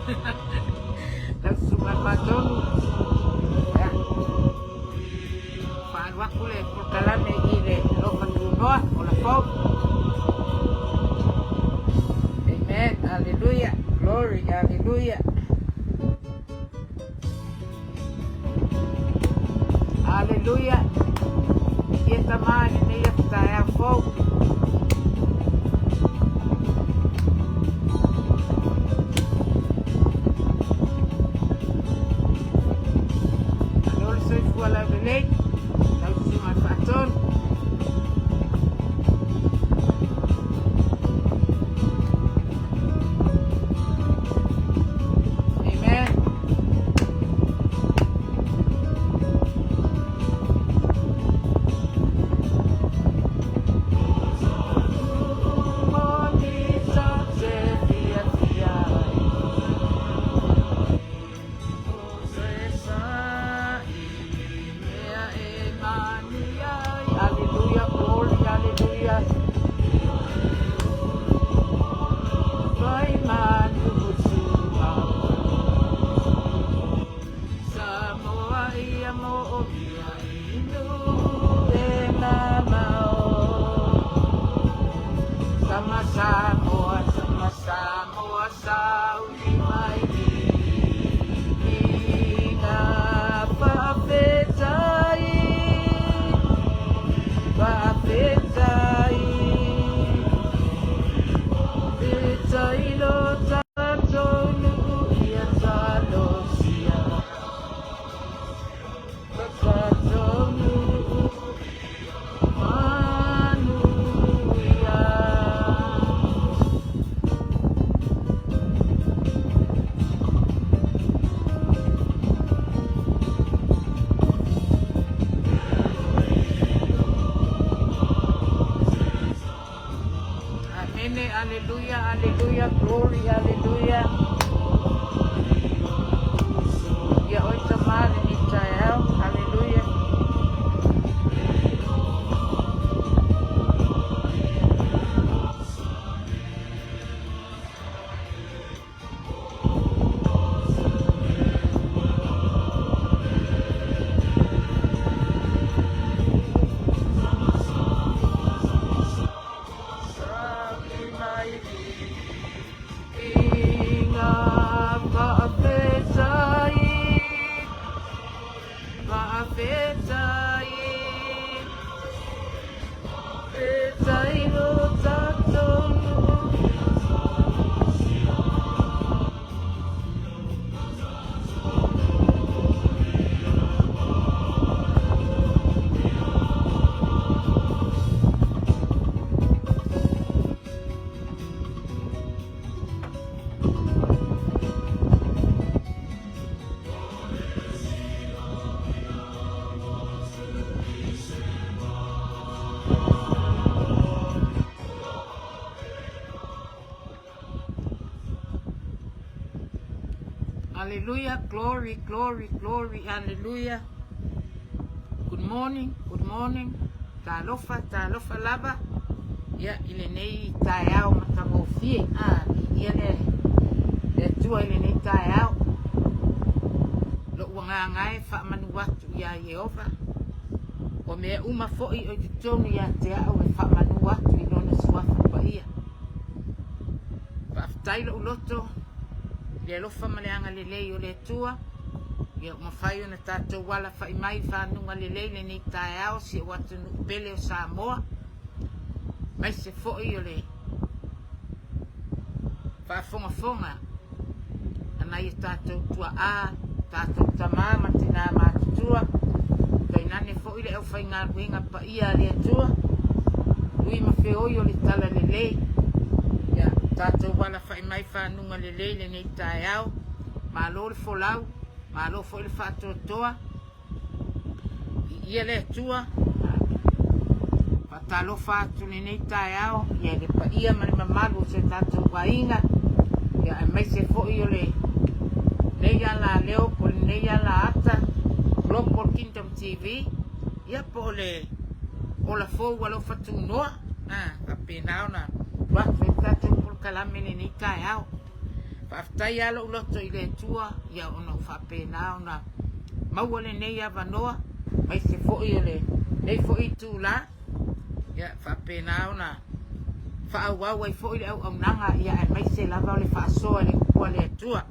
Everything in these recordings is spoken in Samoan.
Lau susuga i le Faatonu, ia, faaalu atu le polokalame i le Alofa Tunoa o Lafou. Amen, hallelujah, glory, hallelujah. Hallelujah. Ia tama i lenei aso taeao fou. Malo le soifua laulelei, lau susuga i le Faatonu. Amen. Hallelujah, glory, hallelujah. Amene, aleluia, aleluia, glory, aleluia. Ia oe tama lenei taeao, aleluia. Hallelujah, glory, glory, glory, hallelujah. Good morning, good morning. Talofa, talofa lava. Ia, i lenei taeao matagofie. Ah, ia le, le Atua i lenei taeao. Lo'u agaga e faamanu atu iā Ieova, o mea uma foi o i totonu ia te a'u e faamanu atu i Lona Suafa Paia. Faafetai lo'u loto i le alofa ma le agalelei o le Atua, ia ua mafai ona tatou alafa'i mai i fanuga lelei lenei taeao si ou atunuu pele o Samoa, aemaise foi o le faafogafoga a nai o tatou tuaa, tatou tama ma tinā matutua, tainane foi le aufaigaluega paia a le Atua, lui ma feoi o le talalelei. Ia, tatou alafai mai fanuga lelei lenei taeao, malo le folau, malo foi le faatoatoa, Viia le Atua. Faatalofa atu lenei taeao ia i le paia ma le mamalu o si o tatou aiga, ia aemaise foi o lenei alaleo po o lenei alaata Global Kingdom TV, ia po o le Ola Fou Alofa Tunoa, a faapena ona alu atu ai le tatou polokalame lenei taeao. Faafetai lava lou loto i le Atua, ia ona ua faapena ona maua lenei avanoa, aemaise foi o lenei foi itula, ia faapena ona faaauau ai foi le auaunaga, ia aemaise lava o le faasoa i le upu a le Atua.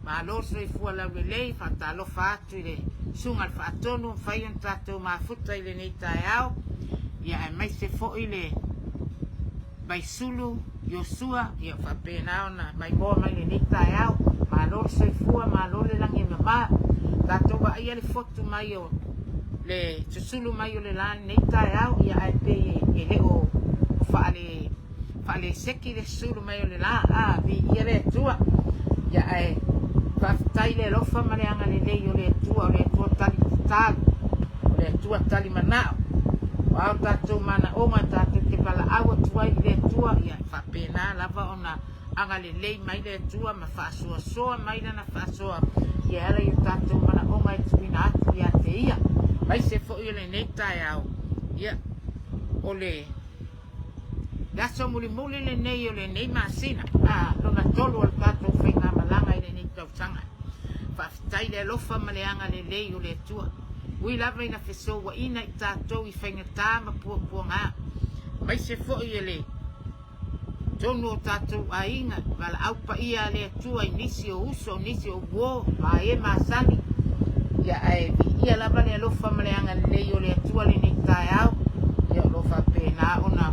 Malo le soifua laulelei, faatalofa atu i le Susuga i le Faatonu ua mafai ona tatou mafuta i lenei taeao, ia aemaise foi le Vaisulu Iosua, ia faapena ona maimoa mai lenei taeao. Malo le soifua, malo le lagi e mama. Tatou vaaia le fotu mai o le susulu mai o le la lenei taeao, ia ae pei e le o faale faaleseki le susulu mai o le la, a viia le Atua. Ia ae faafetai le alofa ma le agalelei o le Atua, o le Atua tali tatalo, o le Atua tali manao. O a o tatou manaoga tatou te valaau atu ai i le Atua, ia e faapena lava ona agalelei mai le Atua ma faasoasoa mai lana faasoa e ala i o tatou manaoga e tuuina atu ia te Ia. Aemaise foi o lenei taeao, ia, o le Le aso mulimuli lenei o lenei masina, a, lona tolu o le tatou faigamalaga i lenei tausaga. Faafetai le alofa ma le agalelei o le Atua. Ui lava ina fesouaina i tatou i faigata ma puapuaga, aemaise foi e le tonu o tatou aiga, valaau paia a le Atua i nisi o uso, nisi o uo ma e masani, ia ae viia lava le alofa ma le agalelei o le Atua lenei taeao, ia o lo o faapena ona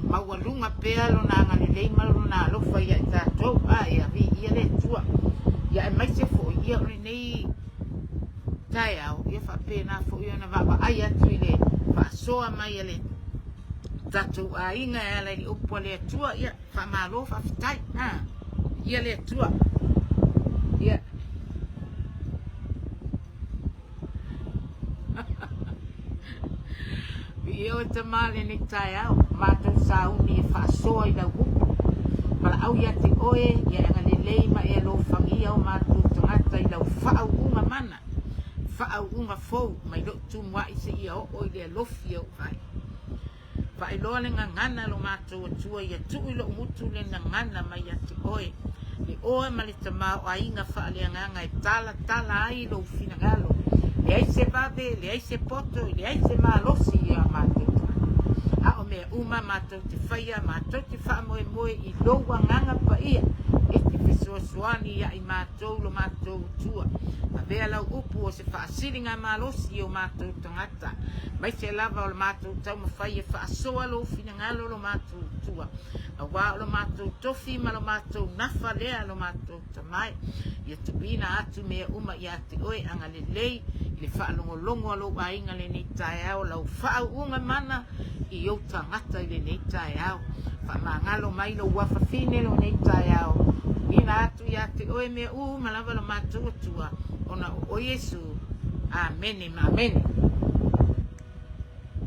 maualuga pea lona agalelei ma lona alofa ia i tatou, a ia viia le Atua. Ia aemaise foi ia o lenei taeao, ia faapena foi ona vaavaai atu i le faasoa mai a le tatou aiga e ala i le upu a le Atua, ia Faamalo faafetai. Ha. Ia le Atua. Ia. Viia oe Tama lenei taeao, matou sauni e faasoa i lau upu. Valaau ia te oe, ia e agalelei ma e alofagia o matou tagata i lau faauuga mana, faauuga fou mai lou tumuai seia oo i le alofi o ou vae. Faailoa le gagana lo matou Atua ia tuu i lou gutu le gagana mai ia te oe, le oe ma le tamaoaiga faaleagaga e talatala ai lou finagalo. Leai se vave, leai se poto, leai se malosi ia matou tagata. A o mea uma matou te faia, matou te faamoemoe i lou Agaga Paia e te fesoasoani ia i matou lo matou Atua. Avea lau upu o se faasiligamalosi i o matou tagata. Aemaise lava o le matou taumafai e faasoa lou finagalo lo matou Atua, aua o lo matou tofi ma lo matou nafa lea lo matou Tama e. Ia tuuina atu mea uma ia te oe, agalelei i le faalogologo a lou aiga lenei taeao, lau faauuga mana i ou tagata i lenei taeao. Faamagalo mai lou afafine lenei taeao, tuuina atu ia te oe mea uma lava lo matou Atua, ona o oe Iesu. Amene ma amene.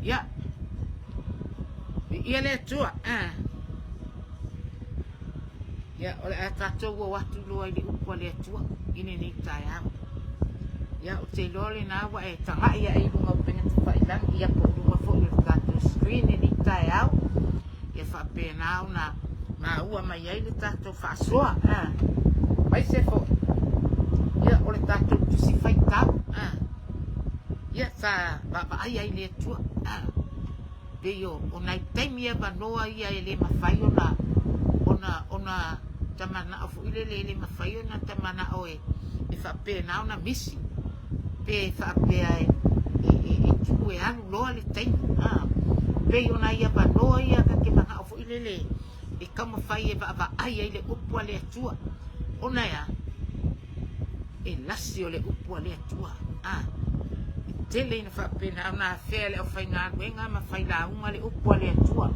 Ia. Viia le Atua. Ah. Ia, o le a tatou o atu loa i le upu a le Atua i lenei taeao. Ia, ou te iloa lena ua e tagai ae i luga o upega tafailagi, ia po o luga foi o le tatou screen i lenei taeao. Ia faapena ona maua mai ai le tatou faasoa. Ah. Aemaise foi, ia, o le tatou tusi faitau. Ah. Ia, sa vaavaai ai le Atua. Ah. Pei o, o nai taimi avanoa ia e le mafai ona, ona, ona ta manao foi lele e le mafai ona ta manao e, e faapena ona misi. Pe faapea e, e, e, e tuu e alu loa le taimi. Ah. Pei o nai avanoa ia ta te manao foi lele e taumafai e vaavaai ai le upu a le Atua. Ona e a? E lasi o le upu a le Atua. A, e tele ina faapena ona afea e le aufaigaluega ma failauga le upu a le Atua.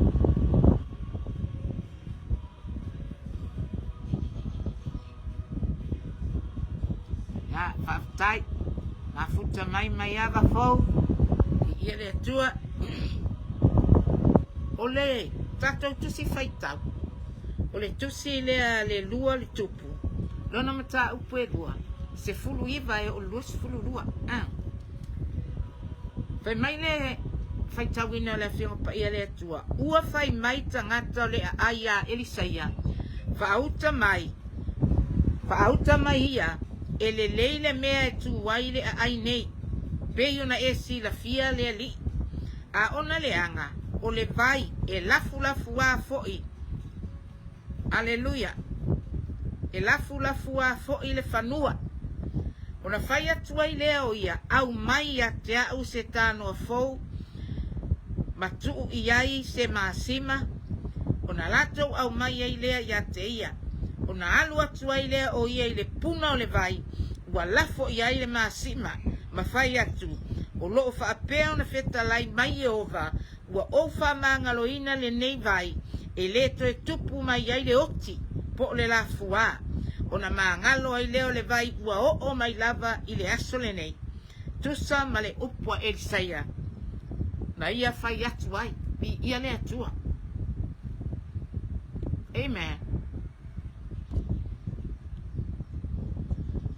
Ia, faafetai. Mafuta mai Maiava fou. Viia le Atua. O le tatou tusi faitau, o le tusi lea le lua le tupu, lona mataupu e lua, 19 e oo i le 22. Ah. Fai mai le faitauina o le Afioga Paia le Atua, ua fai mai tagata o le aai ia Elisaia, faauta mai. Faauta mai ia, E lelei le mea e tu ai le aai nei, pei ona e silafia le Alii. A ona leaga, o le vai e lafulafuā foi, Aleluia, e lafulafuā foi le fanua. Ona fai atu ai lea o ia, Aumai ia te au se tanoa fou, ma tuu i ai se masima, ona latou aumai ai lea ia te ia. Ona alu atu ai lea o ia i le puna o le vai, ua lafo i ai le masima, ma fai atu, O lo o faapea ona fetalai mai Ieova, Ua ou faamagaloina lenei vai, e le toe tupu mai ai le oti, po o le lafuā. Ona magalo ai lea o le vai ua oo mai lava i le aso lenei. Tusa ma le upu a Elisaia, na ia fai atu ai, Viia le Atua. Amen.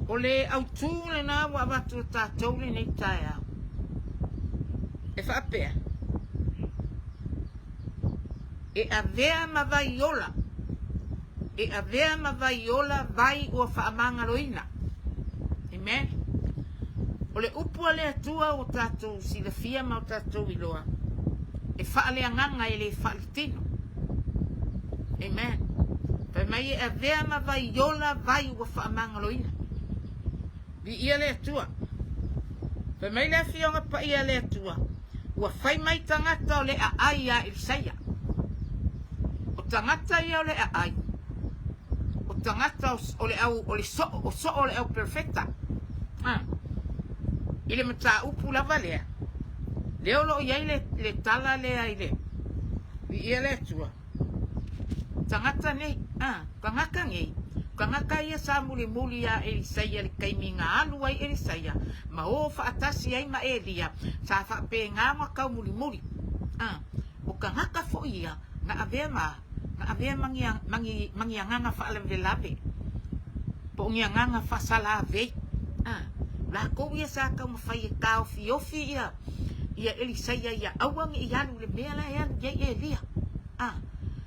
O le autū lena ua avatu e tatou lenei taeao. E faapea, E avea ma vai ola, e avea ma vai ola vai ua faamagaloina. Amen. O le upu a le Atua ua tatou silafia ma o tatou iloa, e faaleagaga e le faaletino. Amen. Fai mai e avea ma vai ola vai ua faamagaloina. Viia le Atua. Fai mai le Afioga Paia a le Atua, ua fai mai tagata o le aai iā Elisaia. O tagata ia o le aai, o tagata o le au, o le soo, o soo o le au perofeta. Ah. I le mataupu lava lea, lea o lo o i ai le, le tala lea i le, Viia le Atua. Tagata nei, a, tagata nei, tagata ia sa mulimuli iā Elisaia i le taimi na alu ai Elisaia ma o faatasi ai ma Elia, sa faapena ona taumulimuli. A, o tagata foi ia na avea ma, na avea ma ni, ma ni, ma ni agaga faalavelave, po o ni agaga faasalavei. A, o latou ia sa taumafai e taofiofi ia, ia Elisaia ia aua ne i alu i le mea la e alu i ai Elia. A,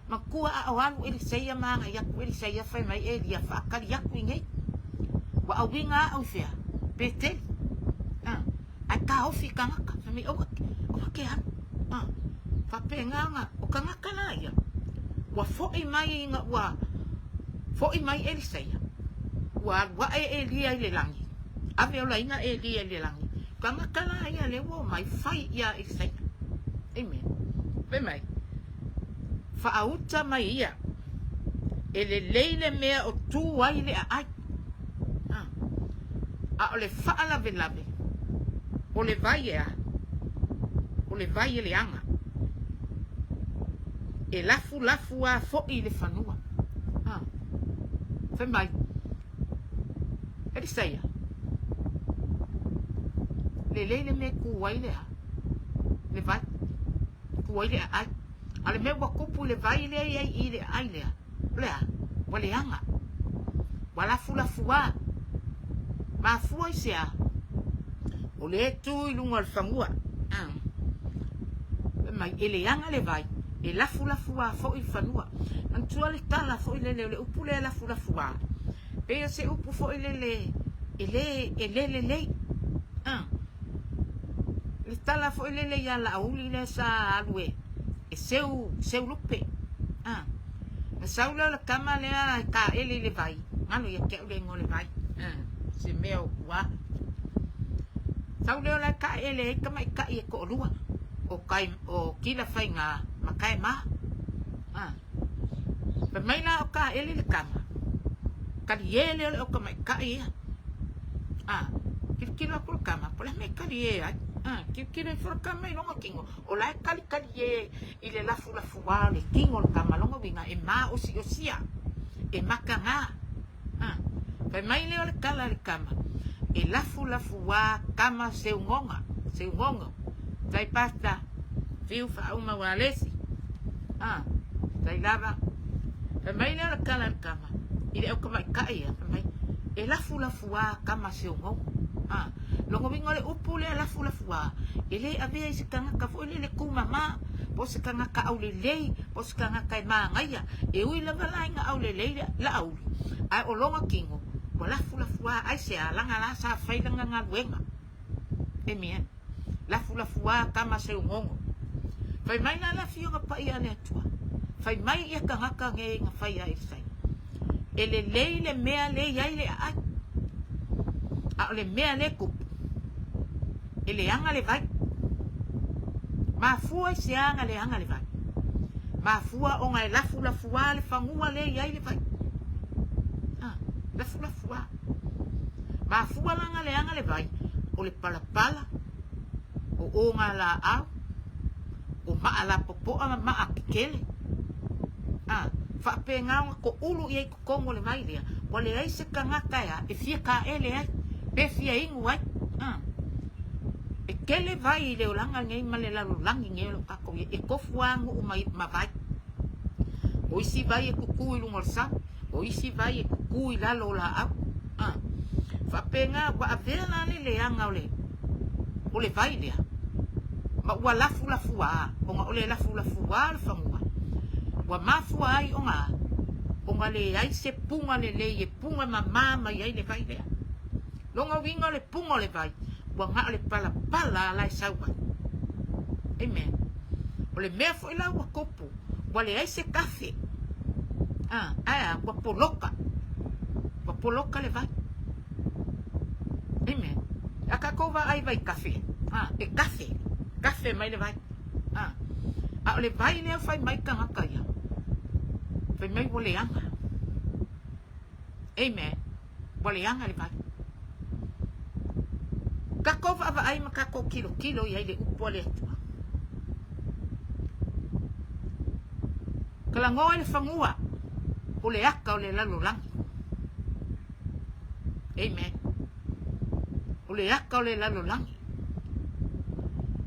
matua a o alu Elisaia ma agai atu Elisaia fai mai Elia faatali atu i nei. Ua auiga au i fea? Peteli. A, ae taofi i tagata. Fai mai aua, aua ke alu. A, faapena ona, o tagata la ia, ua foi mai ina ua foi mai Elisaia, ua alu ae Elia i le lagi, ave olaina Elia i le lagi, Tagata la ia lea ua omai fai ia Elisaia. Amen. Fai mai, Faauta mai ia, e lelei le mea o tu ai le aai. A, a o le faalavelave, o le vai e a? O le vai e leaga. E lafulafu a foi i le fanua. A, fai mai, Elisaia, Lelei le mea e ku ai le a? Le vai. Ku ai le aai. A o le mea ua tupu i le vai lea e i ai i le aai lea, o le a? Ua leaga. Ua lafulafuā. Mafua i se a? O lea e tu i luga o le fanua. Fai mai, e leaga le vai, e lafulafuā foi le fanua. Manatua le tala foi lele o le upu lea lafulafuā, Pei o se upu foi lele e le, e le lelei. A. Le tala foi lele ia Laauli lea sa alu e, e seu, seu lupe. A. Na sau lea o le tama lea e taele i le vai, galo ia te au le igoa o le vai. A. Se mea o ua. Sau lea o la e taele ai tamaitai e toalua, o kai, o Kila Faiga ma Kaema. A. Fai mai la o taele le tama, Kalie lea o le autamaitai ia. A, tilotilo atu le tama, po o le a le mea e kalie ai. A, tilotilo ifo le tama i lona tino, o la e kalikalie i le lafulafuā o le tino o le tama, lona uiga e maosiosia, e mataga. A, fai mai lea o le tala a le tama, e lafulafuā tama seugoga, seugogo, tai pasta, fiu faauma ualesi. A, tai lava. Fai mai lea o le tala a le tama, i le autamaitai ia, fai mai, e lafulafuā tama seugogo. A, lona uiga o le upu lea lafulafuā, e le avea i se tagata foi lele tumama, po o se tagata aulelei, po o se tagata e manaia. E ui lava la ina aulelei le auli, ae o lona tino, Ua lafulafuā aisea laga la sa fai lana galuega. Amen. Lafulafuā tama seugogo. Fai mai la le Afioga Paia a le Atua, fai mai ia tagata nei na fai ia Elisaia, E lelei le mea le i ai le aai, a o le mea le tupu, e leaga le vai. Mafua i se aga leaga le vai? Mafua ona e lafulafuā le fanua le i ai le vai. Ah, lafulafuā. Mafua la na leaga le vai, o le palapala, o ogalaau, o maa lapopoa ma maa kekele. A, faapena ona toulu i ai i totonu o le vai lea, ua leai se tagata e a, e fia taele ai, pe fia inu ai. A, e tele vai i le olaga lenei ma le lalolagi nei o lo o tatou i ai, e tofu lava nuu ma vai. O isi vai e tutu i luga o le sami, O isi vai e kuku i lalo o laau. A. Faapena, ua avea la le leaga o le, o le vai lea, ma ua lafulafuā, ona o le lafulafuā o le fanua, ua mafua ai ona a? Ona leai se puga lelei e puga mamā mai ai le vai lea. Lona uiga o le puga o le vai, ua na o le palapala a la e sau ai. Amen. O le mea foi la ua tupu, ua leai se kafe. Ah, ae a, ua poloka. Ua poloka le vai. Amen. A kākou vaai vai kafe. Ah, e kafe. Kafe mai le vai. Ah. A o le vai lea fai mai tagata ia. Fai mai ua leaga. Amen. Ua leaga le vai. Kakou vaavaai ma kakou kilokilo i ai le upu a le Atua. Talanoa i le fanua o le aka o le lalolagi. Amen. O le aka o le lalolagi.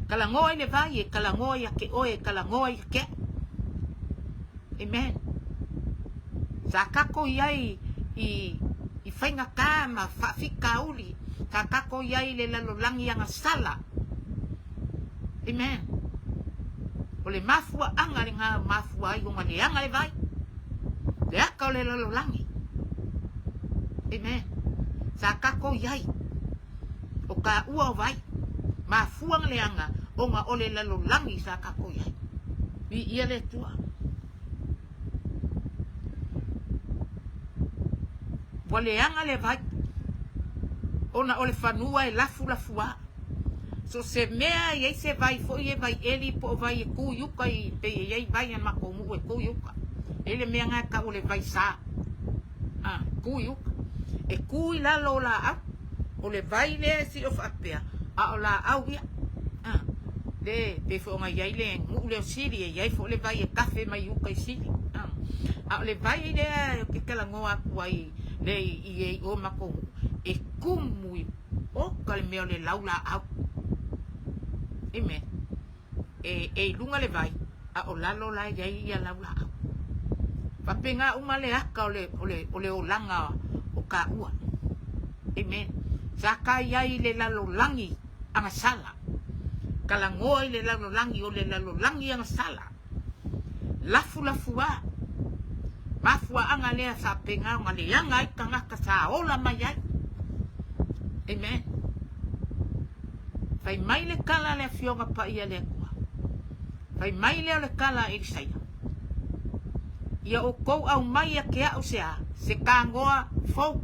Talanoa i le vai e talanoa ia te oe e talanoa ia te au. Amen. Sa tatou i ai i, i faigata ma faafitauli, sa tatou i ai i le lalolagi agasala. Amen. O le mafuaaga lena e mafua ai ona leaga le vai, le aka o le lalolagi. Amen. Sa tatou i ai, o taua o vai, mafua na leaga ona o le lalolagi sa tatou i ai. Viia le Atua. Ua leaga le vai, ona o le fanua e lafulafuā. So se mea e i ai se vai foi e vai eli po o vai e tu i uka i pei e i ai vai a matou nuu e tu i uka. E i ai le mea na e tau o le vai sa. A, tu i uka. E tu i lalo o laau. O le vai lea e sio faapea, a o laau ia. A, le, pei foi ona i ai le nuu lea o Sili, e i ai foi le vai e kafe mai uka i Sili. A, a o le vai lea ou te talanoa atu ai le i ai o matou nuu, e kumu i Oka le mea o le lau laau. Amen. E, e i luga le vai, a o lalo la e i ai ia lau laau. Faapena uma le aka o le, o le, o le olaga o kaua. Amen. Sa ka i ai i le lalolagi agasala. Talanoa i le lalolagi o le lalolagi agasala. Lafulafuā. Mafuaaga lea faapena ona leaga ai tagata sa ola mai ai. Amen. Fai mai le tala a le Afioga Paia a le Atua. Fai mai lea o le tala a Elisaia. Ia outou aumai ia te a'u se a? Se tagoa fou.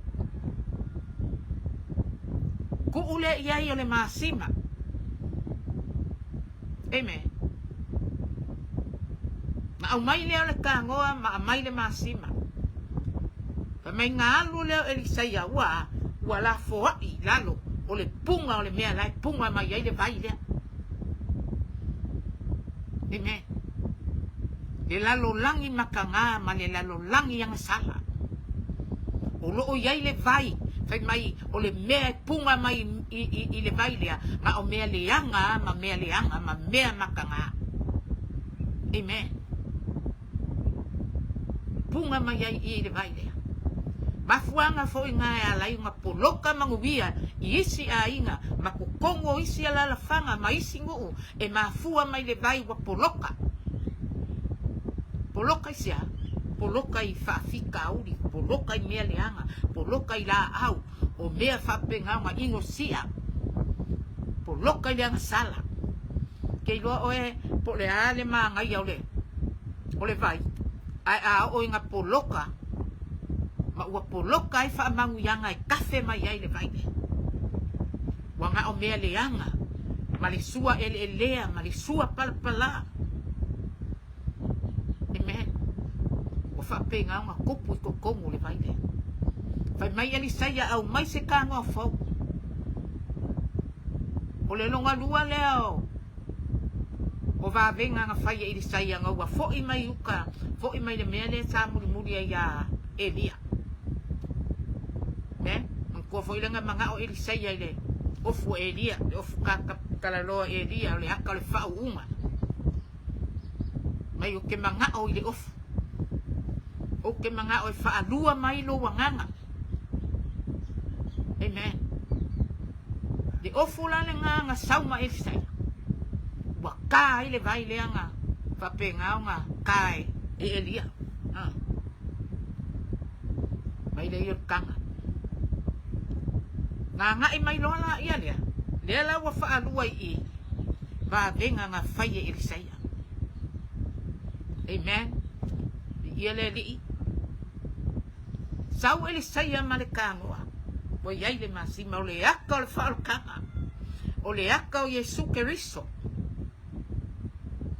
Tuu lea i ai o le masima. Amen. Na aumai lea o le tagoa ma aumai le masima. Fai mai na alu lea o Elisaia ua ua lafoai i lalo o le puga o le mea la e puga mai ai le vai lea. Amen. Le lalolagi mataga ma le lalolagi agasala. O lo o i ai le vai, fai mai o le mea e puga mai i, i, i le vai lea, na o mea leaga ma mea leaga ma mea mataga. Amen. Puga mai ai i le vai lea. Mafuaaga foi na e ala ai ona poloka manuia i isi aiga ma totonu o isi alalafaga ma isi nuu e mafua mai le vai ua poloka. Poloka i se a? poloka i faafitauli, poloka i mea leaga, poloka i laau, o mea faapena ona ino sia, poloka i le agasala. Ke iloa oe po o le a le manaia o le o le vai, ae a oo ina poloka, ma ua poloka ai faamanuiaga e kafe mai ai le vai lea. Ua na o mea leaga, ma le sua eleelea, ma le sua palapala. Amen. Ua faapena ona tupu i totonu o le vai lea. Fai mai Elisaia, aumai se kanoa fou. O le lona lua lea o, o vavega na fai e Elisaia na ua foi mai uka, foi mai le mea lea sa mulimuli ai ia Elia. Amen. Manatua foi lea na manao Elisaia i le ofu o Elia, le ofu kakalaloa o Elia, o le aka o le faauuga. Mai ou te manao i le ofu. Ou te manao e faalua mai lou agaga. Amen. Le ofu la lena na sau ma Elisaia. Ua ka ai le vai lea na faapena ona ka e Elia. Ah. Mai le ia o le taga. Gaga'i mai loa la ia lea, lea la ua faalua i i, vavega na fai e Elisaia. Amen. Viia le Alii. Sau Elisaia ma le kanoa, ua i ai le masima o le aka o le faaolataga, o le aka o Iesu Keriso.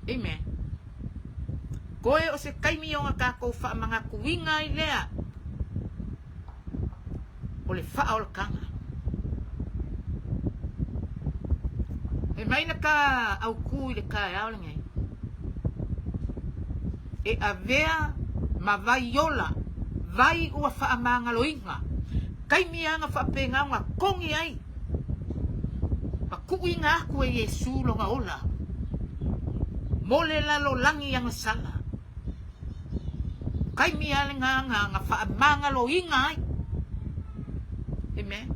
Amen. Koe o se taimi ona tatou faamanatuina ai lea o le faaolataga. E mai na ka autū i le taeao lenei, e avea ma vai ola, vai ua faamagaloina, taimi lava na faapena ona togi ai ma tuuina atu e Iesu lona ola mo le lalolagi agasala. Taimi lava lena na, na faamagaloina ai. Amen.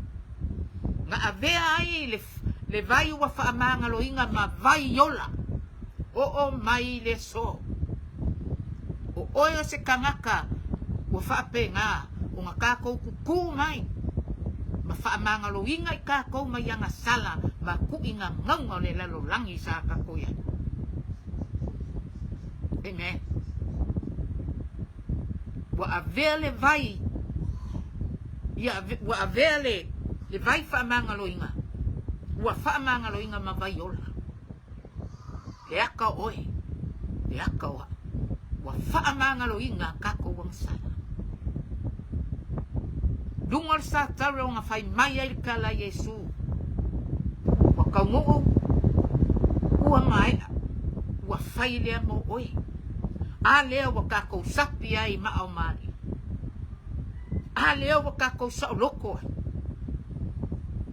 Na avea ai le, le vai ua faamagaloina ma vai ola. Oo mai le aso. O oe o se kanaka ua faapena ona takou kukū mai ma faamagaloina i takou mai agasala ma kuʻiga gauga o le lalolagi sa takou i ai. Amen. Ua avea le vai, ia, ua avea le, le vai faamagaloina, ua faamagaloina ma vai ola. Le aka o oe, le aka o au, ua faamagaloina takou agasala. Luga o le satauro na fai mai ai le tala a Iesu, ua taunuu, ua maea, ua fai lea mo oe. A lea ua takou sapi ai i maa o Maria. A lea ua takou saoloto ai.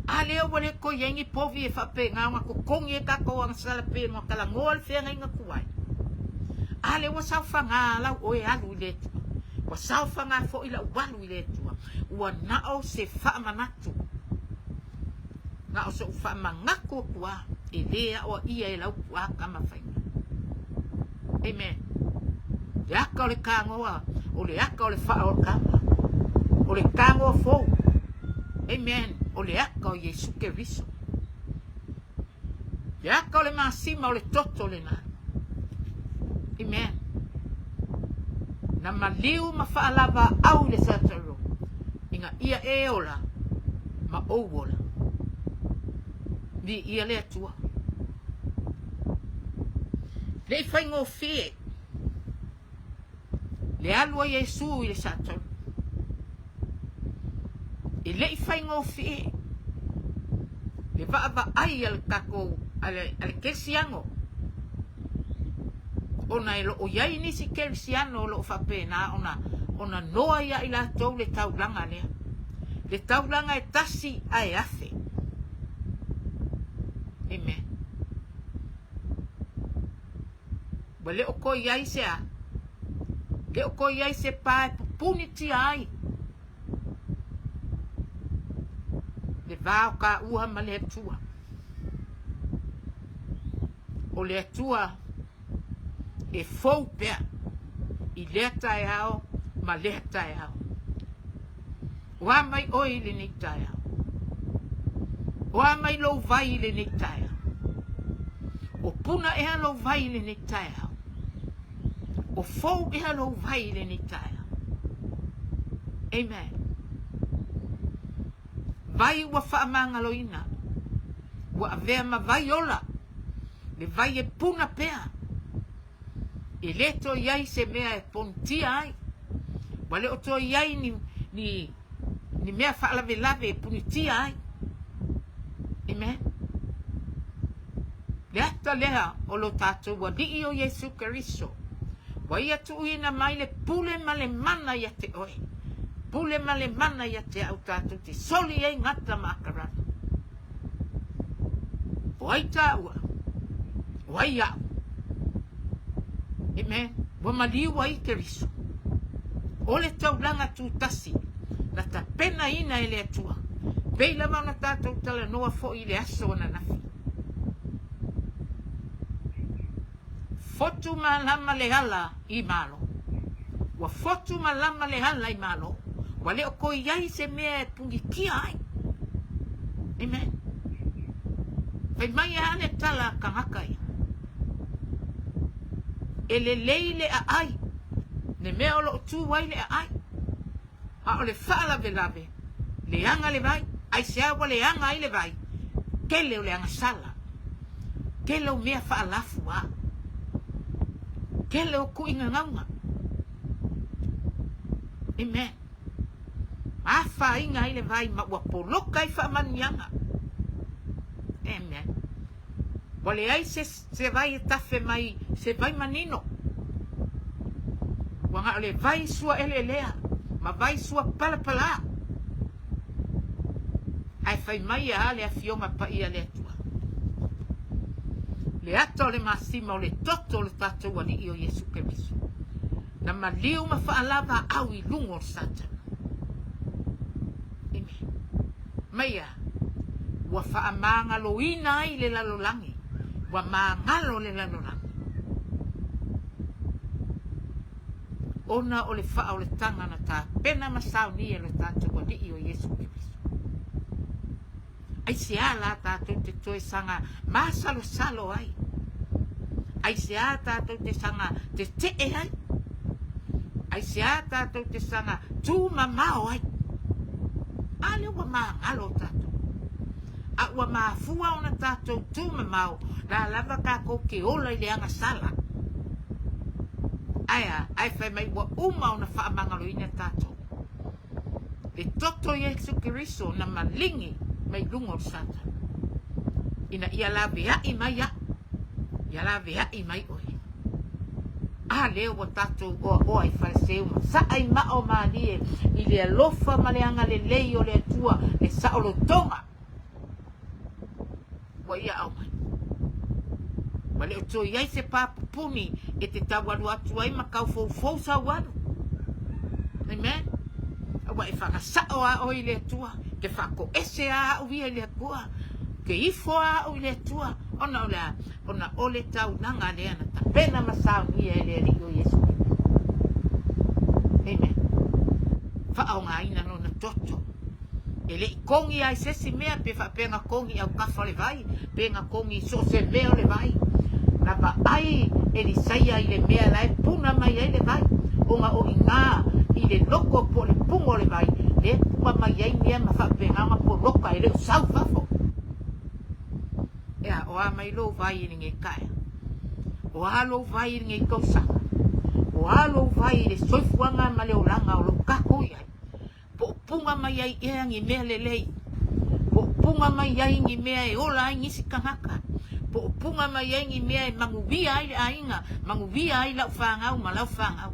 A lea ua le toe i ai ni povi e faapena ona totogi e tatou agasala pe ona talanoa le feagaiga tuai. A lea ua saofaga lau oe alu i le Atua. Ua saofaga foi lau alu i le Atua. Ua na o se faamanatu. Na o soʻu faamanatu atu lava e le aoaia e Laupua Tamafaiga. Amen. Le aka o le kanoa, o le aka o le faaolataga, o le kanoa fou. Amen. O le aka o Iesu Keriso. Le aka o le masima o le toto lena. Amen. Na maliu ma faalavaau i le sataro ina ia e ola ma ou ola. Viia le Atua. Le i faigofie le alu a Iesu i le satolu. E le i faigofie le vaavaai a le tatou a le, a le kerisiano ona e loo i ai nisi kerisiano o loo faapena ona ona noa ia i latou le taulaga lea. Le taulaga e tasi ae afe. Amen. Ua le o toe i ai se a? Le o toe i ai se pa e pupunitia ai le va o taua ma le Atua. O le Atua e fou pea. I lea taeao ma lea taeao. O a mai oe i lenei taeao? O a mai lou vai i lenei taeao? O puna ea lou vai i lenei taeao? O fou ea lou vai i lenei taeao? Amen. Vai ua faamagaloina, ua avea ma vai ola, le vai e puna pea. E le toe i ai se mea e ponitia ai. Ua le o toe i ai ni, ni, ni mea faalavelave e punitia ai. Amen. Le ata lea o lo tātou Alii o Iesu Keriso, ua ia tuuina mai le pule ma le mana ia te oe, pule ma le mana ia te au tātou te soli ai gata ma Akarana. O ai tāua? O ai au? Amen. Ua maliu ai Keriso. O le taulaga tutasi na tapenaina e le Atua. Pei lava ona tātou talanoa foi i le aso ananafi. Fotu malama le ala i Malo. Ua fotu malama le ala i Malo. Ua le o koi ai se mea e punitia ai. Amen. Fai mai a le tala a kangaka ia. E lelei le aai. Le mea o loo tu ai le aai. A o le faalavelave, leaga le vai, aisea ua leaga ai le vai? Tele o le agasala, tele o mea faalafuā, tele o kuʻigagauga. Amen. Afaina ai le vai ma ua poloka ai faamanuiaga. Amen. Ua leai se, se vai e tafe mai, se vai manino. Ua na o le vai sua eleelea, ma vai sua palapalā. Ae fai mai a le Afioga Paia a le Atua. Le ata o le masima o le toto o le tatou Alii o Iesu Keriso. Na maliu ma faalava au i luga o le Satana. Amen. Mai a, ua faamagaloina ai le lalolagi, ua magalo le lalolagi. Ona o le faaolataga na tapena ma saunia e lo tatou Alii o Iesu Keriso. Aisea la tātou te toe saga māsalosalo ai? Aisea tātou te saga tetee ai? Aisea tātou te saga tūmamao ai? A lea ua magalo tātou. A ua mafua ona tātou tūmamao, la lava kākou ke ola i le agasala. Ae a, ae fai mai ua uma ona faamagaloina tātou. Le toto Iesu Keriso na maligi mai luga o le Satana, ina ia laveai mai au, ia laveai mai oe. A lea ua tatou oaoa i Faleseu ma saa i maa o malie i le alofa ma le agalelei o le Atua, le saolotoga ua ia aumai. Ua le o toe i ai se pā pupuni e te taualu atu ai ma kaufoufou sau alu. Amen. Aua e whakasao a oe i le Atua, te whakoese a au ia i le Atua, te ifo a au i le Atua, ona o le a, ona o le taulaga lea na tapena ma saunia e le Alii o Iesu Keriso. Amen. Whaaogaina lona toto. E le i kogi ai se isi mea pe faapea na kogi i aukafa o le vai, pe na kogi i so o se mea o le vai. Na vaai Elisaia i le mea la e puna mai ai le vai, ona o iga i le loko po o le puga o le vai, lea e puka mai ai mea ma faapena ona poloka e le o sau i fafo. Ea, o a mai lou vai i lenei taeao? O a lou vai i lenei tausaga? O a lou vai i le soifuaga ma le olaga o lo o tatou i ai? Po o puga mai ai ea ni mea lelei? Po o puga mai ai ni mea e ola ai nisi tagata? Po o puga mai ai ni mea e manuia ai le aiga, manuia ai lau fanau ma lau fanau?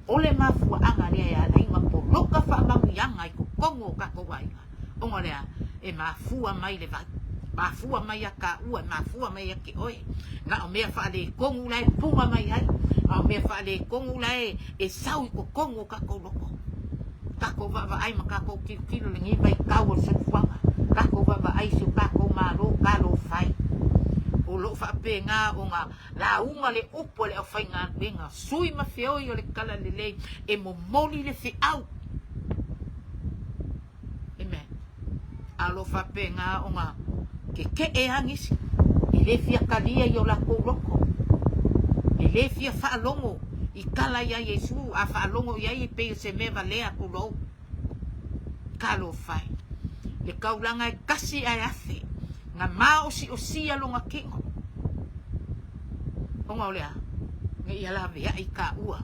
O le mafuaaga lea e ala ai ona poloka faamanuiaga i totonu o tatou aiga, ona o le a? E mafua mai le vai, mafua mai ia taua, e mafua mai ia te oe. Na o mea faaletonu la e puga mai ai, na o mea faaletonu la e sau i totonu o tatou loto. Tatou vaavaai ma tatou tilotilo i lenei vaitau o le soifuaga, tatou vaavaai i si o tatou Malo talofa e. O lo o faapea. faapena ona lauga le upu a le aufaigaluega, sui ma feoi o le Talalelei e momoli le feau. Amen. A o lo o faapena ona keke'e lava nisi, e le fia talia i o latou loto, e le fia faalogo i tala ia Iesu, a faalogo i ai e pei o se mea valea, tulou. Talofa e! Le taulaga e tasi ae afe, na maosiosia lona tino, ona o le a? Ne i laveai taua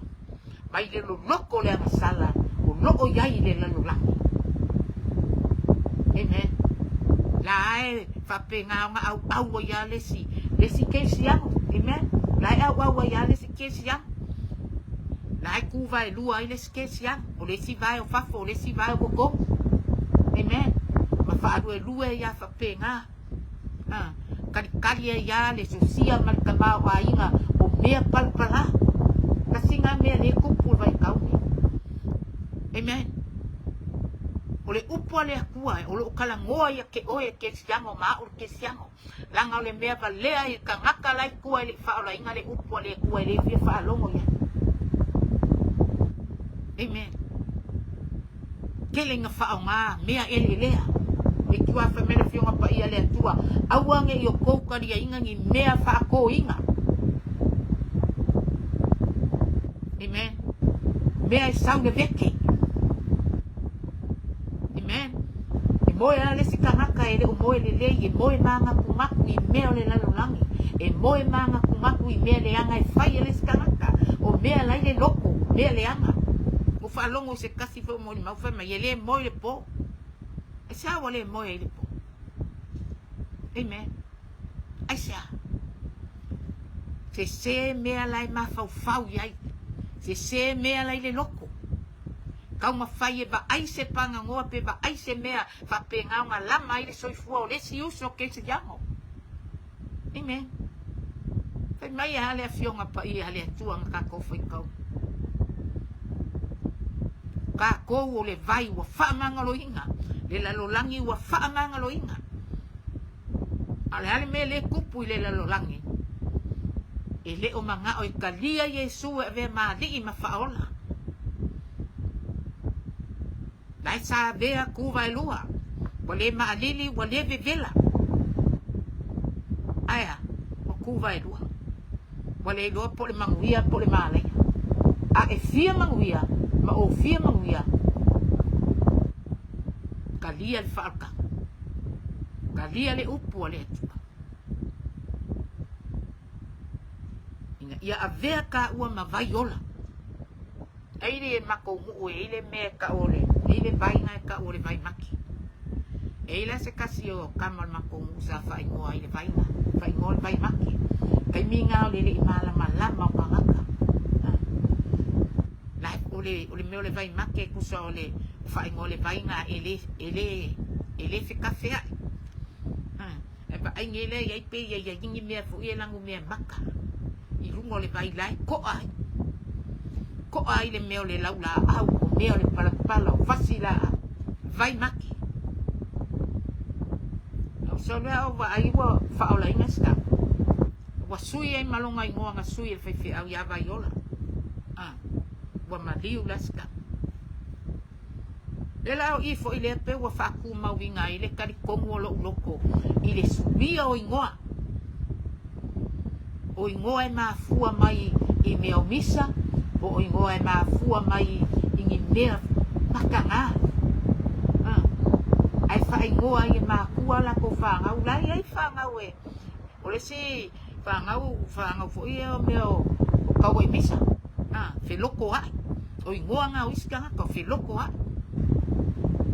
mai le loloto o le agasala o lo o i ai i le lalolagi. Amen. La e faapena ona auau ai lava le isi, le isi kerisiano. Amen. La e auau ai lava le isi kerisiano. La e tu vaelua ai le isi kerisiano. O le isi vae o fafo, o le isi vae o totonu. Amen. Ma faaluelue ai lava faapena. A, kalikali ai lava le sosia ma le tamaoaiga o mea palapala. Tasi na mea lea e tupu i le vaitau lenei. Amen. O le upu a le Atua o lo o talanoa ia te oe e kerisiano ma au le kerisiano. Leaga o le mea valea i le tagata la i tua e le i faaolaina le upu a le Atua e le fia faalogo i ai. Amen. Tele ina faaaoga mea eleelea. E tua fai mai le Afioga Paia a le Atua, aua ne i outou taliaina ni mea faatoina. Amen. Mea e sau le vete. Amen. E moe lava le isi tagata e le o moe lelei, e moe manatunatu i mea o le lalolagi, e moe manatunatu i mea leaga e fai e le isi tagata, o mea la i le loto, mea leaga. Ua faalogo i se tasi foi o molimau fai mai, e le moe i le po. Aisea ua le moe ai i le po? Amen. Aisea? Sese mea la e mafaufau i ai. Sese mea la i le loto. Taumafai e vaai se pagagoa pe vaai se mea faapena ona lama ai le soifua o le isi uso kerisiano. Amen. Fai mai a le Afioga Paia a le Atua na tatou faitau. Tatou o le vai ua faamagaloina, le lalolagi ua faamagaloina. A o le a le mea lea e tupu i le lalolagi? E le o manao e talia Iesu e avea ma alii ma faaola. La e sa avea tu vaelua, ua le maalili, ua le vevela. Ae a? Ua tu vaelua. Ua le iloa po o le manuia po o le malaia. A e fia manuia ma ou fia manuia, Talia le faaolataga. Talia le upu a le Atua. Ina ia avea taua ma vai ola. Ai le matou nuu e i ai le mea e tau o le, e i ai le vai na e tau o le vai maki. E i ai la se tasi o tama o le matou nuu sa faaigoa ai le vai na, faaigoa le vai maki. Taimi na o le le i malamalama o tagata. La o le o le mea o le vai make e tusa o le faaigoa o le vai na e le e le e le fekafeaʻi. Ae vaai nei lea i ai pe ia i ai ni mea foi e lanumea maka i luga o le vai la e koʻa ai. Koʻa ai le mea o le laulaau, o mea o le palapala, o fasi laau, vai make. Lau sau lea au vaai ua faaolaina si tama. Ua sui ai ma lona igoa na sui e le faifeau ia Vaiola. A, ua maliu la si tama. Lea la o i foi lea pe ua faatumauina ai le talitonu o lou loto i le suia o igoa. O igoa e mafua mai i mea o misa, po o igoa e mafua mai i ni mea mataga. A, ae faaigoa ai e matua latou fanau, la e i ai fanau e O le isi fanau, fanau foi ia o mea o tau ai misa, a, felotoaʻi. O igoa na o isi tagata, o felotoaʻi.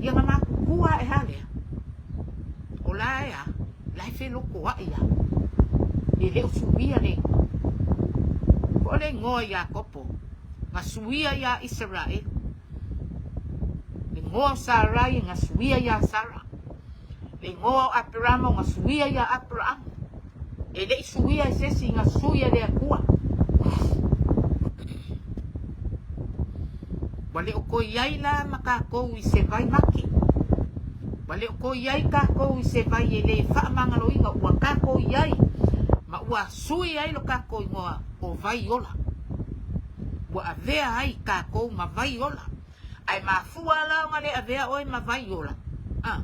Ia na matutua aʻe lava lea, o la e a, la e felotoaʻi lava. E le o suia le igoa. Po o le igoa Iakopo, na suia iā Isaraelu. Le igoa o Sarai, na suia iā Sara. Le igoa o Aperama na suia iā Aperaamu. E le i suia e se isi, na sui e le Atua. Ua le o toe i ai la ma tatou i se vai make. Ua le o toe i ai tatou i se vai e le faamagaloina, ua tatou i ai. Ma ua sui ai lo kākou igoa o vai ola. Ua avea ai kākou ma vai ola. Ae mafua la ona le avea oe ma vai ola, a,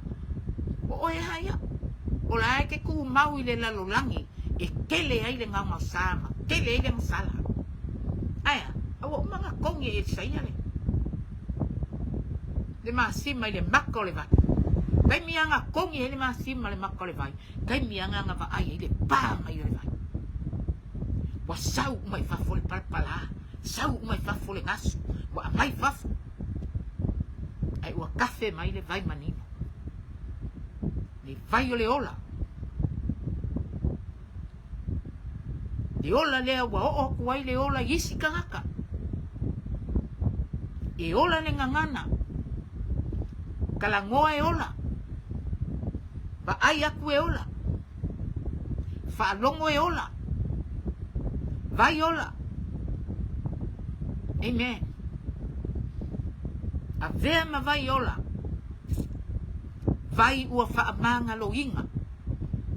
o oe a ia. O la e ke kumau i le lalolagi e kele ai le gaogaosa ma kele ai le agasala. Ae a? A ua uma ona kogi e Elisaia le, le masima i le maka o le vai. Taimi a na kogi ai le masima le maka o le vai, taimi a na vaai ai le pa mai o le vai. Ua sau uma i fafo le palapala. Sau uma i fafo le gasu, ua aumai i fafo, ae ua kafe mai le vai manino, le vai o le ola. Le ola lea ua oo atu ai le ola i isi tagata. E ola le gagana, talanoa e ola, vaai atu e ola. Faalogo e ola. Vai ola. Amen. Avea ma vai ola. Vai ua faamagaloina.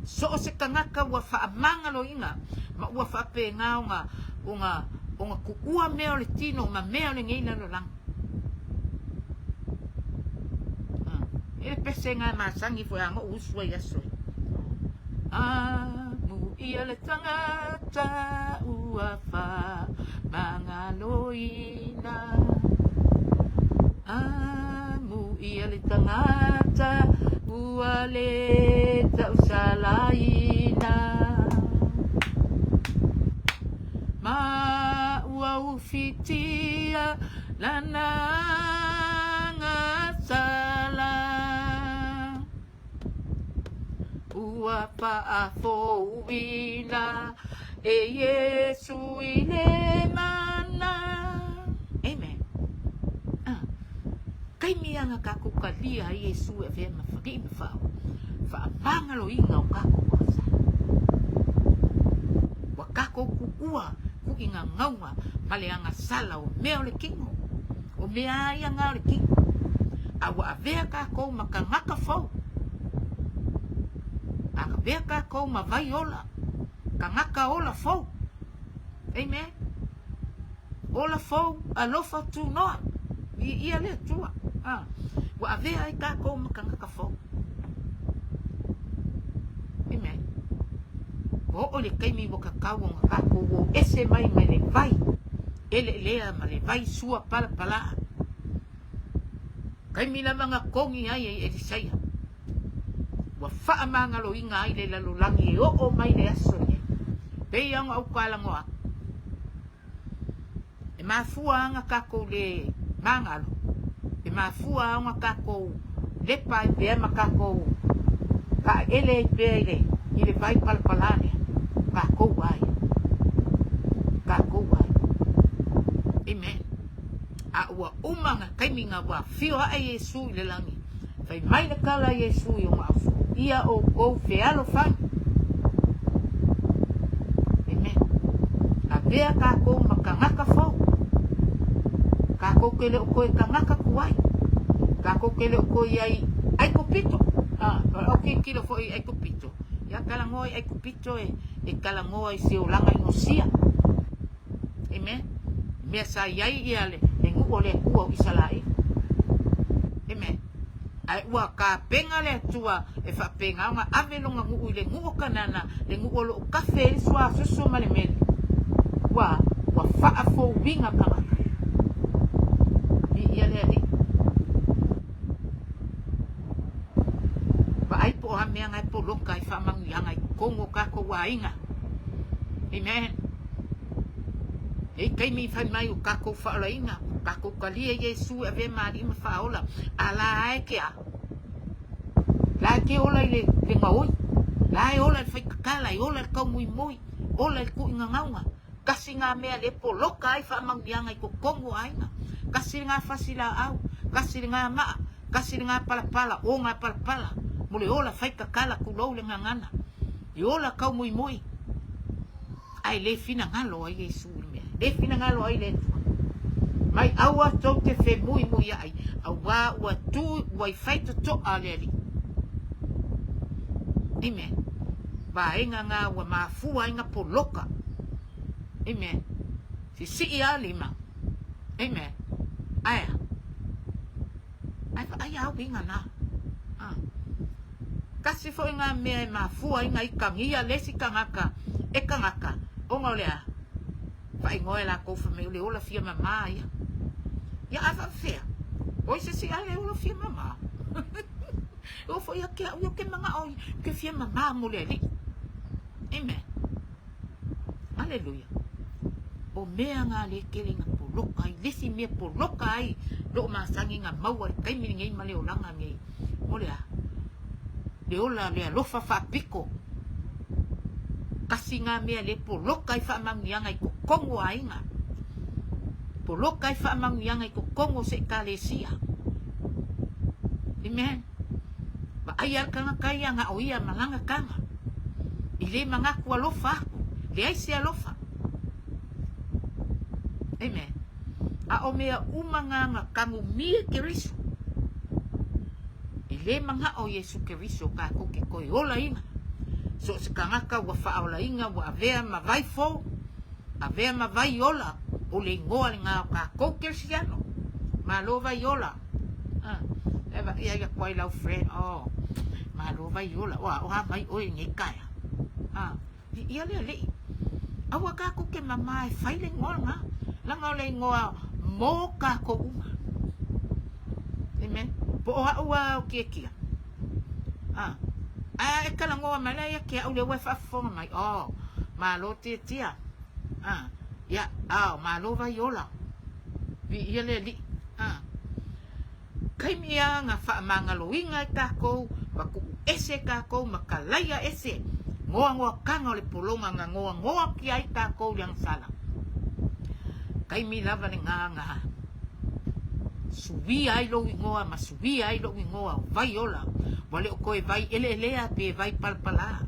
So o se tagata ua faamagaloina ma ua faapena ona ona ona tuua mea o le tino ma mea o lenei lalolagi. E le pese nga masani foi a noʻu usu ai aso e. Amuia le tagata ua faamagaloina. Amuia le tagata ua le tausalaina. Ma ua ufitia lana agasala. Ua faafouina e Iesu i le mana. Amen. Ah. Taimi ana kākou kalia ai Iesu e avea ma Alii ma Faaola, faamagaloina o kākou agasala. Ua kākou kuʻua kuʻiga gauga ma le agasala o mea o le kino, o mea a ia nga o le kino, a ua avea kākou ma kanaka fou, a avea kākou ma vai ola, kanaka ola fou. Amen. Ola fou, alofa tunoa. Viia le Atua. Ah, ua avea ai kākou ma kanaka fou. Amen. Ua oo i le taimi ua kakau ona kākou o ese mai mai le vai eleelea ma le vai sua palapalaa. Taimi lava na kogi ai e Elisaia. Ua faamagaloina ai le lalolagi e oo mai le aso lenei. Pei ona ou talanoa atu, e mafua ana tatou le magalo, e mafua ona tatou lepa ai pea ma tatou kaaele ai pea i le, i le vai palapala lea, tatou a ia. Tatou a ia. Amen. A ua uma na taimi na ua afio aʻe Iesu i le lagi, fai mai le tala a Iesu i ona aso, Ia outou fealofani. Amen. Avea kākou ma kanaka fou. Kākou ke le o koe kanaka tuai. Kākou ke le o koe iai Aikupito. Ah, o tilotilo foi i Aikupito. Ia talanoa i Aikupito e, e talanoa i se olaga inosia. Amen. Mea sa i ai ia le, le nuu o le Atua o Isalaela. Amen. Ae ua kapena le Atua e faapena ona ave lona nuu i le nuu o Kanana, le nuu o loo kafe ai le suasoso ma le meli. Ua, ua faafouina tagata. Viia le Alii. Vaai po o a mea na e poloka ai faamanuiaga i totonu o tatou aiga. Amen. Nei taimi i fai mai o tatou faaolaina, tatou talia Iesu e avea ma Alii ma Faaola, a la ae ke a? La e ke ola i le, le gaoi, la e ola i le faitatala, e ola i le taumoimoi, ola i le tuuina gauga. Kasi ngā mea le poloka ai faamanuiaga i totonu o aiga. Kasi le ngā fasi laau, kasi le ngā maa, kasi le ngā palapala, o ngā palapala, mo le ola faitatala tulou le gagana. E ola taumoimoi. Ae le finagalo ai Iesu i le mea. Le finagalo ai le Atua. Mai aua tou te femuimuiaʻi, auā ua tu, ua i faitotoa le Alii. Amen. Vaega nga ua mafua ai na poloka. Amen. Sisii a lima. Amen. Ae a? Ae vaai a uiga na. Ah. Kasi foi nga mea e mafua ai na ikagia le isi tagata e tagata ona o le a? Faaigoa e lakou fai mai o le ola fia mama ia. Ia a faapefea? Oi se isi a le ola fia mama. E oo foi ia te au ia ou te manao ou te fia mama mo le Alii. Amen. Aleluia. O mea nga le tele na poloka ai, le isi mea poloka ai loo masani na maua i le taimi lenei ma le olaga nei. O le a? Le ola, le alofa faapito. Kasi nga mea le poloka ai faamanuiaga i totonu o aiga. Poloka ai faamanuiaga i totonu o se ekalesia. Amen. Vaai a le tagata ia na o ia ma lana taga. I le manatu alofa aku. Leai se alofa. Amen. A o mea uma nga na tanumia e Keriso. E le manao Iesu Keriso kakou ke toe olaina. So o se tagata ua faaolaina ua avea ma vai fou, avea ma vai ola, o le igoa lena o kakou Kerisiano. Malo vai ola. Ah, e vaai atu ai lau friend, oh, malo vai ola, oa, oa mai oe i nei taeao. Ah, Viia le Alii. Aua kākou ke mamā e fai le igoa lena, leaga o le igoa mō kākou uma. Amen. Po o a'u a o Tiatia. Ah. Ae e talanoa mai la ia te a'u lea ua e faafofoga mai. Oh, malo Tiatia. Ah. Ia, ah, malo Vaiola. Viia le Alii. Ah. Taimi a nga faamagaloina e takou ma tuu ese takou ma kalaia ese goagoataga o le pologa na goagoa ki ai takou i le agasala. Taimi lava lena na suia ai lou igoa ma suia ai lou igoa o vai ola, ua le o toe vai eleelea pe vai palapala,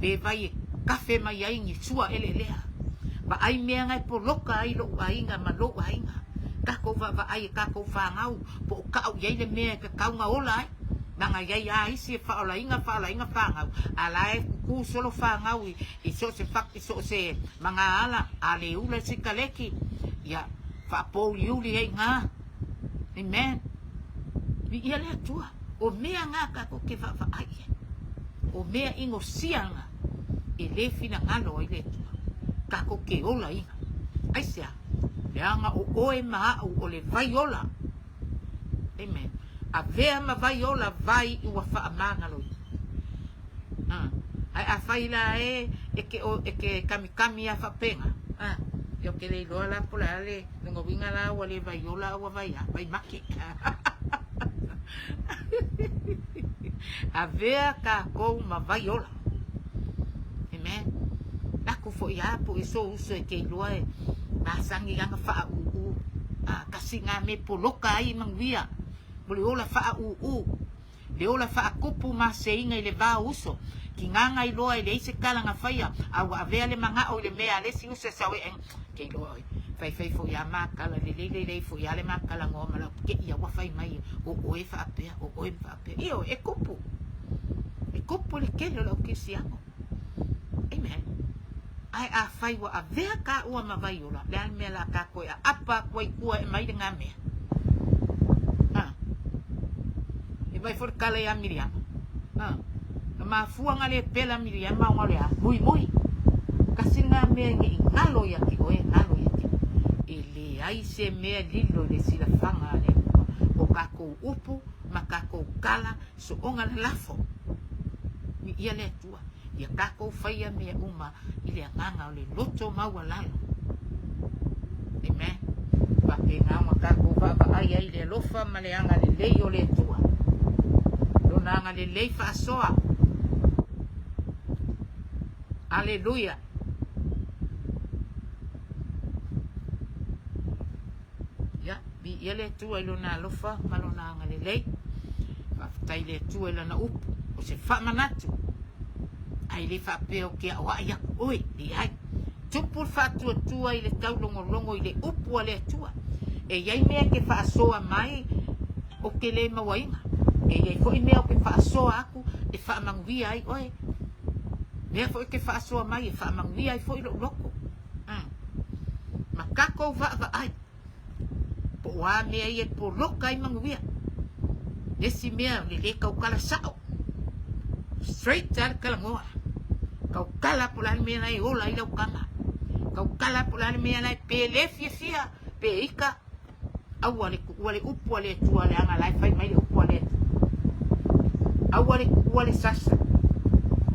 pe vai e kafe mai ai ni sua eleelea. Vaai mea na e poloka ai lou aiga ma lou aiga. Takou vaavaai e takou fanau po o kaʻu i ai le mea e tatau na ola ai. Leaga i ai a isi e faaolaina faaolaina fanau, a la e kukū solo fanau i i so o se i so o se magaala, a le ula i sikaleki, ia faapouliuli ai iga. Amen. Viia le Atua. O mea nga takou ke vaavaai i ai. O mea inosia nga e le finagalo ai le Atua. Takou ke olaina. Aisea? Leaga o oe ma aʻu o le vai ola. Amen. Avea ma vai ola vai ua faamagaloina. Ah. Ae afai la e e ke o e ke kamikami a faapena. Ah. Ia ou te le iloa la po o le a le lona uiga la ua le vai ola a ua vai a, vai make. Avea kākou ma vai ola. Amen. Lako foi a po e so uso e te iloa e masani lana faaūū. A kasi ngā me poloka ai manuia mo le ola faaūū. Le ola faakupu ma seiga i le va o uso. Ki ngā iloa e leai se tala na faia, a ua avea le manao i le mea a le isi uso e sao e Ke iloa oe. Faifai foi a makala, lelei lelei foi a le makala ngoa ma lau keʻi a ua fai mai o oe faapea, o oe faapea. Ioe, e kupu. E kupu le tele o le au kerisiano. Amen. Ae afai ua avea kāua ma Vaiola, le a le mea la kākou e aapa atu ai tua e mai lena mea? Ha. E mai foi le kala iā Miriama. Ha. Na mafua na le pela Miriama ona o le a? Muimui. Kasi lena mea ne i galo ia te oe, galo ia te oe. E leai se mea lilo i le silafaga a le Atua. O kākou upu ma kākou kala soona lalafo. Viia le Atua. Ia kākou faia mea uma i le agaga o le loto maualalo. Amen. Faapena ona tatou vaavaai ai i le alofa ma le agalelei o le Atua. Lona agalelei faasoa. Aleluia. Ia, viia le Atua i Lona alofa ma Lona agalelei. Faafetai i le Atua i Lana upu, o se faamanatu, ae le faapea ou te aoai aku oe, leai. Tupu le faatuatua i le taulogologo i le upu a le Atua. E i ai mea e te faasoa mai ou te le mauaina. E i ai foi mea ou te faasoa aku e faamanuia ai oe. Mea foi e te faasoa mai e faamanuia ai foi lou loto. Mm. Ma tatou vaavaai. Po o a mea ia e poloka ai manuia. Le isi mea o le le tautala sao. Straight lava le talanoa. Tautala po o le a le mea la e ola ai lau tama. Tautala po o le a le mea la e pe le fiafia pe ita. Aua le tuua le upu a le Atua leaga la e fai mai le upu a le Atua. Aua le tuua le sasa.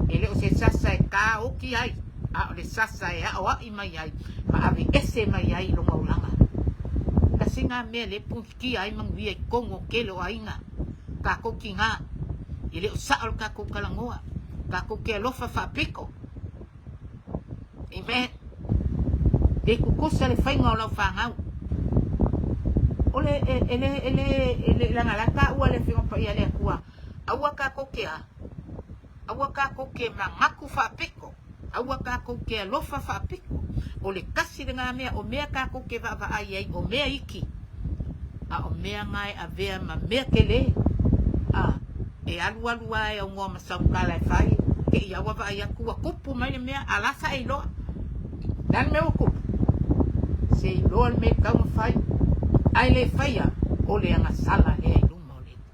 E le o se sasa e taoki ai, a o le sasa e aoai mai ai ma aveese mai ai lona olaga. Tasi lena mea lea e punikia ai manuia i totonu o tele o aiga, tatou tina, e le o sao le tatou talanoa, tatou te alofa faapito. Amen. Le tutusa le faiga o lau fanau. O le, e, e le, e le, e le, leaga la taua le Afioga Paia a le Atua, aua tatou te a, aua tatou te manatu faapito, aua tatou te alofa faapito. O le tasi lena mea, o mea tatou te vaavaai ai, o mea iti, a o mea na e avea ma mea tele. A, e alualu lava e aunoa ma sautala e fai, te i a ua vaai atu ua tupu mai le mea, a la sa e iloa. O le a le mea ua tupu? Se iloa le mea e tatau ona fai, ae le faia, o le agasala lea i luma o le Atua.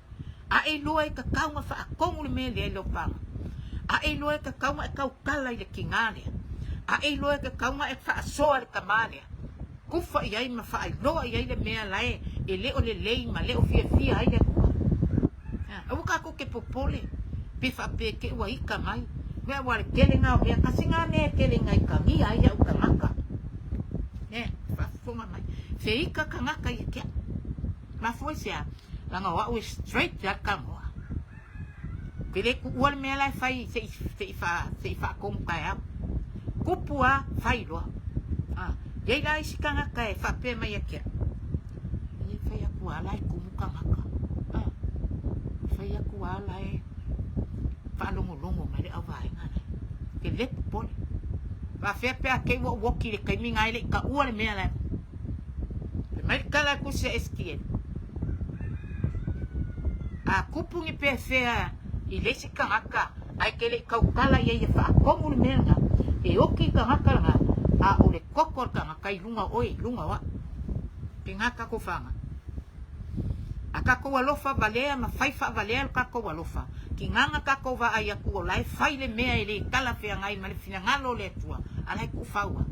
A e iloa e tatau ona faatonu le mea lea i lau paga. A e iloa e tatau ona e tautala i le tiga lea. A e iloa e tatau ona e faasoa i le tama lea. Tufa i ai ma faailoa i ai le mea la e le o lelei ma le o fiafia ai le Atua. Aua tatou te popole pe faapea te ua ita mai. Mea ua le tele na o mea, kasi na mea e tele ina itagia ai au tagata. E, faafofoga mai. Fe ita tagata ia te au. Mafua i se a? Leaga o au e straight lava le talanoa. Ou te le tuua le mea la e fai se i, se i, fa, se i faatonu taeao. Tupu a, fai loa. Ah, i ai la isi tagata e faapea mai ia te au, e fai atu lava la e tumu tagata. Ah, fai atu lava la e faalogologo mai le auvaega la. Te le popole. Faafefea pe a te i ua ou oti i le taimi na e le i taua le mea la. Fai mai le tala a Tusi a Esekiele, A kupu ni pefea i le isi tagata ae te le i tautala i ai e faatonu le mea lena, e oti i tagata lena, a o le toto o le tagata i luga o oe, i luga o au. Pena tatou fanau. A tatou alofa valea ma fai faavalea lo tatou alofa, kinaga tatou vaai atu o la e fai le mea e le talafeagai ma le finagalo o le Atua, a la e tuufau lava.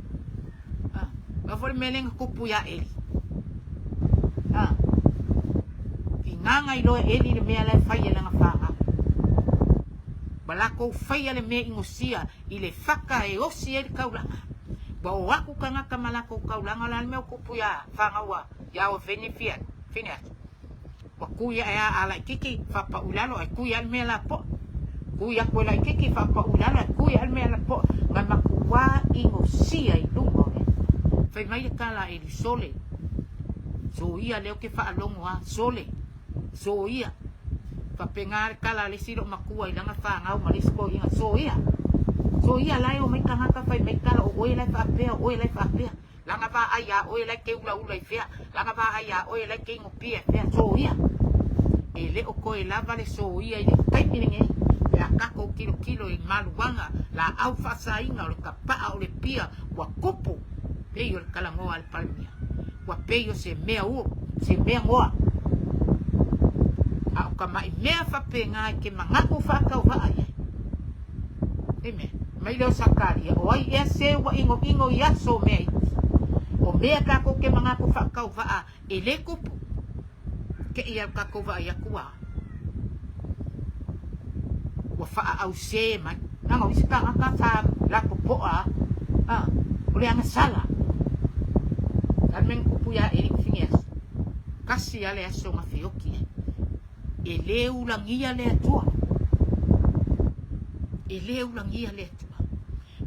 A, o a foi le mea lea na tupu iā Eli? A, kinaga iloa e Eli le mea la e fai e lana fanau. Ua latou faia le mea inosia i le faka e osi ai le taulaga. Ua o atu tagata ma latou taulaga, o le a le mea ua tupu iā fanau a iā Oveni Fineasi? Ua kui aʻe a a laititi, faapau i lalo ae kui aʻe le mea lapoa. Kui aku e laititi, faapau i lalo ae kui aʻe le mea lapoa. Na makuā inosia i luma o le Atua. Fai mai le tala a Eli, Sole, soia lea ou te faalogo a, sole, soia. Faapena le tala a le isi loomatua i lana fanau ma le isi toeaina, soia, soia la e omai tagata fai mai tala o oe la e faapea, o oe la e faapea. Lana vaai iā oe la e te ulaula i fea, lana vaai iā oe la e te inupia i fea, soia. E le o toe lava le soia i le taimi lenei, pe a tatou tilotilo i maluaga, laau faasaina o le tapaa o le pia ua tupu, pei o le talanoa a le Palemia, ua pei o se mea ua, se mea goa. A o ka maʻi mea faapena e te manatu faatauvaa i ai. Amen. Mai lea o Sakaria, o ai ea se ua inoino i aso o mea iti? O mea tatou te manatu faatauvaa e le tupu, te i a tatou vaai atu a ua faaaause mai. Leaga o isi tagata sa lapopoa a, o le agasala. O le a le mea na tupu ia Eli ma Fineasi? Tasi lava le aso na feoti ai. E le ulagia le Atua. E le ulagia le Atua.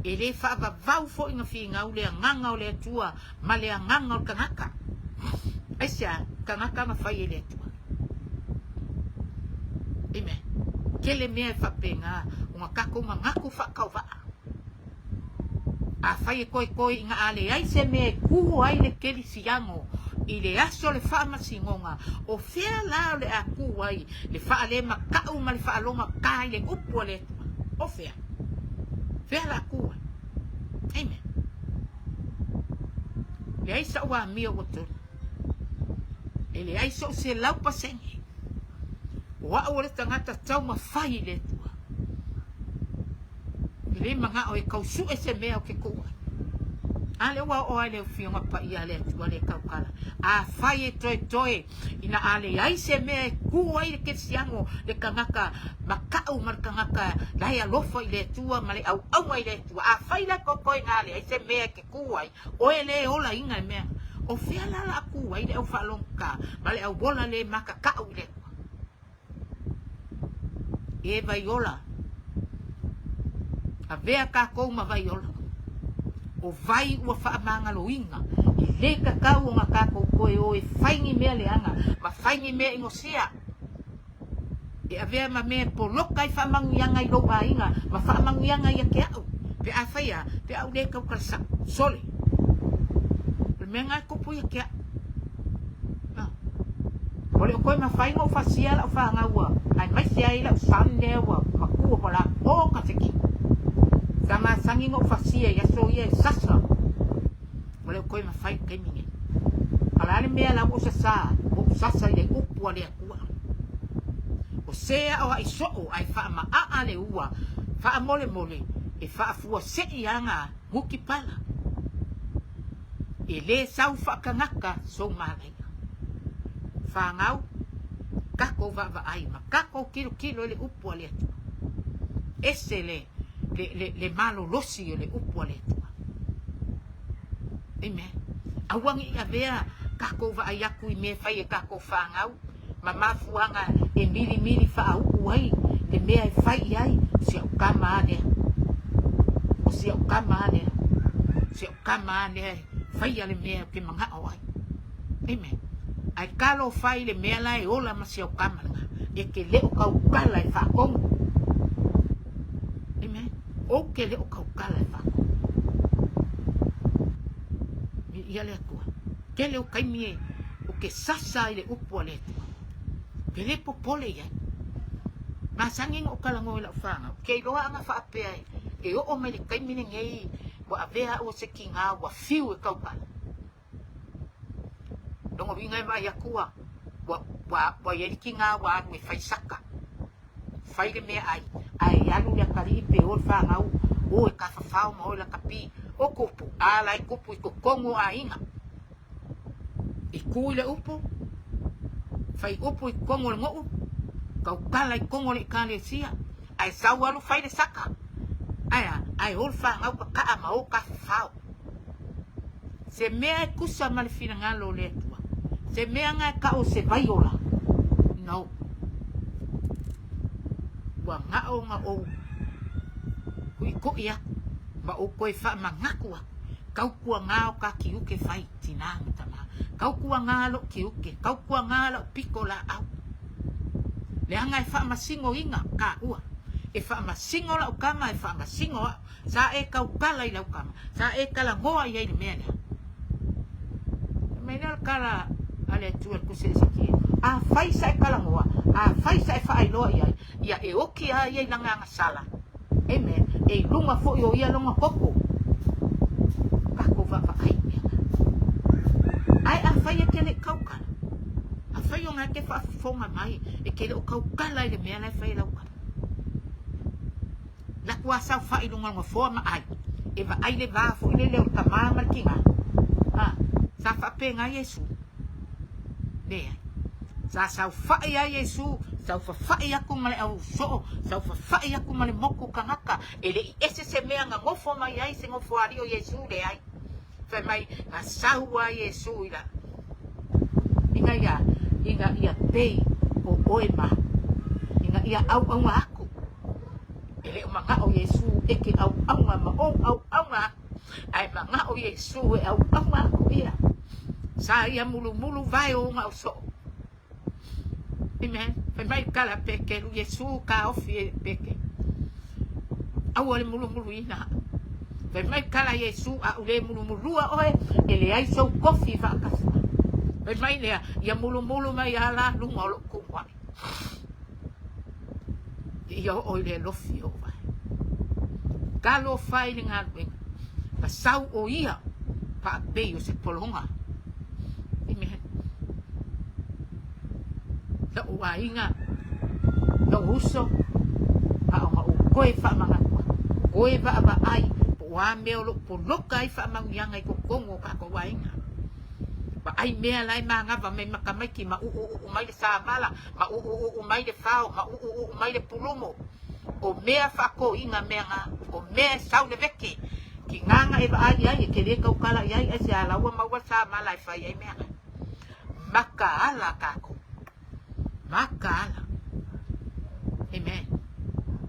E le faavavau foi na finau le agaga o le Atua ma le agaga o le tagata. Aisea? Tagata na fai e le Atua. Amen. Tele mea e faapena ona tatou manatu faatauvaa. Afai e koikoi ina a leai se mea e kū ai le kerisiano i le aso o le faamasinoga, o fea la o le a kū ai le faalemaka'u ma le faalogata i le upu a le Atua? O fea? Fea la ku ai? Amen. Leai sa'u amio ua tonu. E leai so'u 100%. O a'u o le tagata taumafai i le Atua. E le mana'o e tau su'e se mea ou te kuu ai. A lea ua oo ai le Afioga Paia a le Atua le taukala. Afai e toetoe ina a leai se mea e kū ai le kerisiano, le tagata makaʻu ma le tagata la e alofa i le Atua ma le auauna i le Atua. Afai la e toetoe ina a leai se mea e te kū ai, oe le olaina i mea. O fea la la kū ai le au faalogotā ma le au ola le makakaʻu i le Atua? E Vaiola, avea kākou ma Vaiola. O vai ua faamagaloina, e lē tatau ona kākou toe o e fai ni mea leaga ma fai ni mea inosia. E avea ma mea e poloka ai faamanuiaga i lou aiga ma faamanuiaga ia te a'u, pe a fai a, pe a ou lē tautala sa'o. Sole! O le mea lena e tupu ia te a'u. Ua le o toe mafai ona ou fasia lau fanau ua aemaise ai lau son lea ua matua ua lapo ka se kino. Sa masani ona ou fasia i aso ia e sasa. Ua le o toe mafai i le taimi nei. A o le a le mea la ua ou sasa ai? Ua ou sasa i le upu a le Atua. O se aoaʻi soo ae faamaʻaʻa le ua faamolemole e faafuaseʻi ana mutipala. E lē sau faakagaka sou malaia. Fanau, tatou vaavaai ma tatou tilotilo i le upu a le Atua. Ese le, le, le, le malolosi o le upu a le Atua. Amen. Aua ne i avea tatou vaai atu i mea e fai e tatou fanau ma mafuaaga e milimili faauu ai le mea e fai i ai, o si au tama a lea. O si au tama a lea. O si au tama a lea e faia le mea ou te manao ai. Amen. Ae talofa i le mea la e ola ma si au tama lena, e te le o tautala e faatonu. Amen. Ou te le o tautala e faatonu. Viia le Atua. Tele o taimi e ou te sasa ai le upu a le Atua. Ou te le popole i ai. Masani ona ou talanoa i lau fanau, ke iloa ana faapea e oo mai le taimi lenei ua avea au o se tiga ua fiu e tautala. Lona uiga e vaai atu ua, ua, ua, ua i ai le tiga ua alu e fai saka, fai le meaai, ae alu le atalii pe o le fanau, o e tafafao ma o e lakapi, o kupu, a la e kupu i totonu o aiga. I kū i le upu, fai upu i totonu o le nuu, tautala i totonu o le ekalesia, ae sau alu fai le saka, ae a, ae o le fanau kaka'a ma o tafafao. Se mea e tusa ma le finagalo o le Atua. Se mea na e tau o se vai ola. No. Ua manaʻo ona ou kuʻikuʻi aku ma ou toe faamanatu aku, tautuana o ka tiute fai tinā ma tamā, tautuana loʻu tiute, tautuana laʻu pito laʻau. Leaga e faamasinoina kāua, e faamasino laʻu tama, e faamasino aʻu. Sa e tautala i lau tama. Sa e talanoa i ai i le mea lea. Fai mai lea o le tala a le Atua i le Tusi a Esekiele, Afai sa e talanoa, afai sa e faailoa i ai, ia e oti a ia i lana agasala. Amen. E i luga foi o ia lona toto. Tatou vaavaai i mea na. Ae afai e te le i tautala, afai ona e te faafofoga mai, e te le o tautala i le mea la e fai e lau tama. Laku a saofai i luga o le nofoa ma ai, e vaai le va foi lele o le tamā ma le tinā. A, sa faapena Iesu? Leai. Sa saofai a Iesu, saofafai aku ma le au soo, saofafai aku ma le moku kanaka, e le i ese se mea na nofo mai ai se nofoalii o Iesu, leai. Fai mai, na sau a Iesu i la, ina ia, ina ia pei o oe ma, ina ia auauna aku. E le o manao Iesu e ke auauna ma ou auauna aku, ae manao Iesu e auauna aku ia. Sa ia mulumulu vae o ona soo. Amen. Fai mai tala a Peteru, Iesu kaofi e Peteru. Aua le mulumuluina. Fai mai tala a Iesu, a u le mulumulua oe, e leai sou tofi e faatasi mai. Fai mai lea, ia mulumulu mai a la luga o lou tumu ae. Ia oo i le alofi o ou vae. Talofa e i le galuega, ma sau o ia faapei o se pologa. Amen. Lou aiga, lou uso, a ona ou toe faamanatu atu, toe vaavaai po o a mea o lo o poloka ai faamanuiaga i totonu o tatou aiga. Vaai mea la e manava mai ma tamaiti ma uuuu mai le samala, ma uuuu mai le fao, ma uuuu mai le pulumu. O mea faatoina mea na, o mea e sau le vete. Tiga na e vaai ai, e te le tautala i ai, aisea la ua maua le samala e fai ai mea na. Makaala tatou. Makaala. Amen.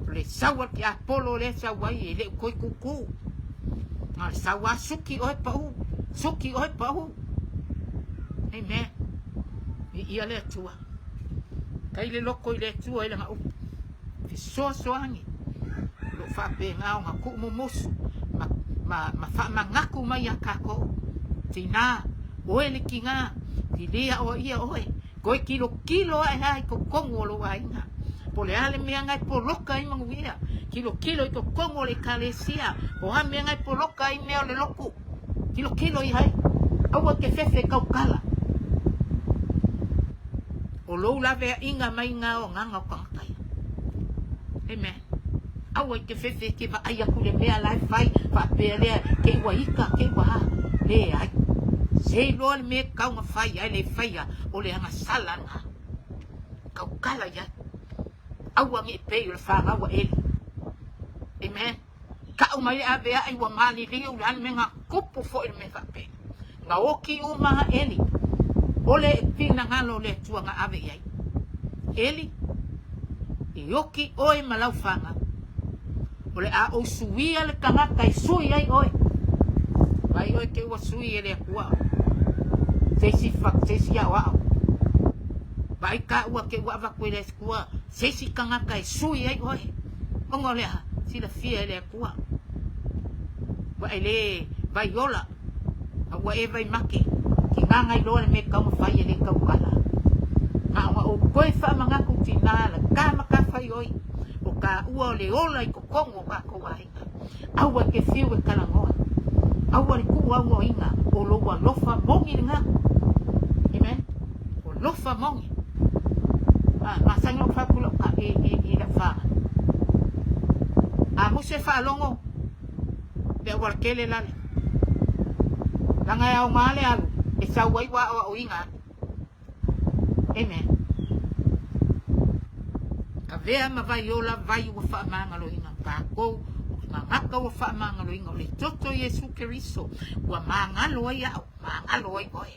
O le sau a le tiapolo lea e sau ai, e le o toe tutu. Na o le sau lava suki oe pau, suki oe pau. Amen. Viia le Atua. Tai le loto i le Atua i lana upu. Fesoasoani. O lo o faapena ona tuumumusu ma, ma, ma faamanatu mai iā tatou. Tinā, oe le tinā, tilia oa ia oe, toe tilotilo ae lava i totonu o lou aiga. Po o le a le mea na e poloka ai manuia, tilotilo i totonu o le ekalesia, po o a mea na e poloka ai mea o le lotu, tilotilo i ai, aua e te fefe tautala. O lou laveaiga mai na o agaga o tagata ia. Amen. Aua i te fefe e te vaai atu i le mea la e fai, faapea lea, kei ua ita, kei ua a. Leai. Se iloa le mea e tatau ona fai, ae le faia, o le agasala lena. Tautala i ai. Aua ne i pei o le fanau a Eli. Amen. Tau mai le avea'i ua maliliu, le a le mea na tupu foi le mea faapena. Na oti uma a Eli, o le finagalo o le Atua na ave i ai. Eli, e oti oe ma lau fanau. O le a ou suia le tagata e sui ai oe. Vai oe te ua sui e le Atua. Se isi, se isi aoao. Vai ka ua te ua avatu e le Atua, se isi tagata e sui ai oe. Ona o le aha? Silafia e le Atua. Ua e le vai ola. A ua e vai make, ki gagai loa le mea e taumafai e le tautala. Na ona ou toe faamanatu tina la ka ma ka fai oi, o ka ua o le ola i totonu o kakou aiga. Aua e te fiu e talanoa. Aua le tuu auoina o lou alofa moni lena. Amen. O lofa moni. A, masani ou fai atu i lau ka, i, i, i lau whānau. A musu e faalogo, Le aualatele lale. Leaga e aoga le alu e sau ai ua aoaoina atu. Amen. Avea ma vai ola vai ua faamagaloina tatou, o ke gagata ua faamagaloina, o le toto Iesu Keriso ua magalo ai au, magalo ai oe.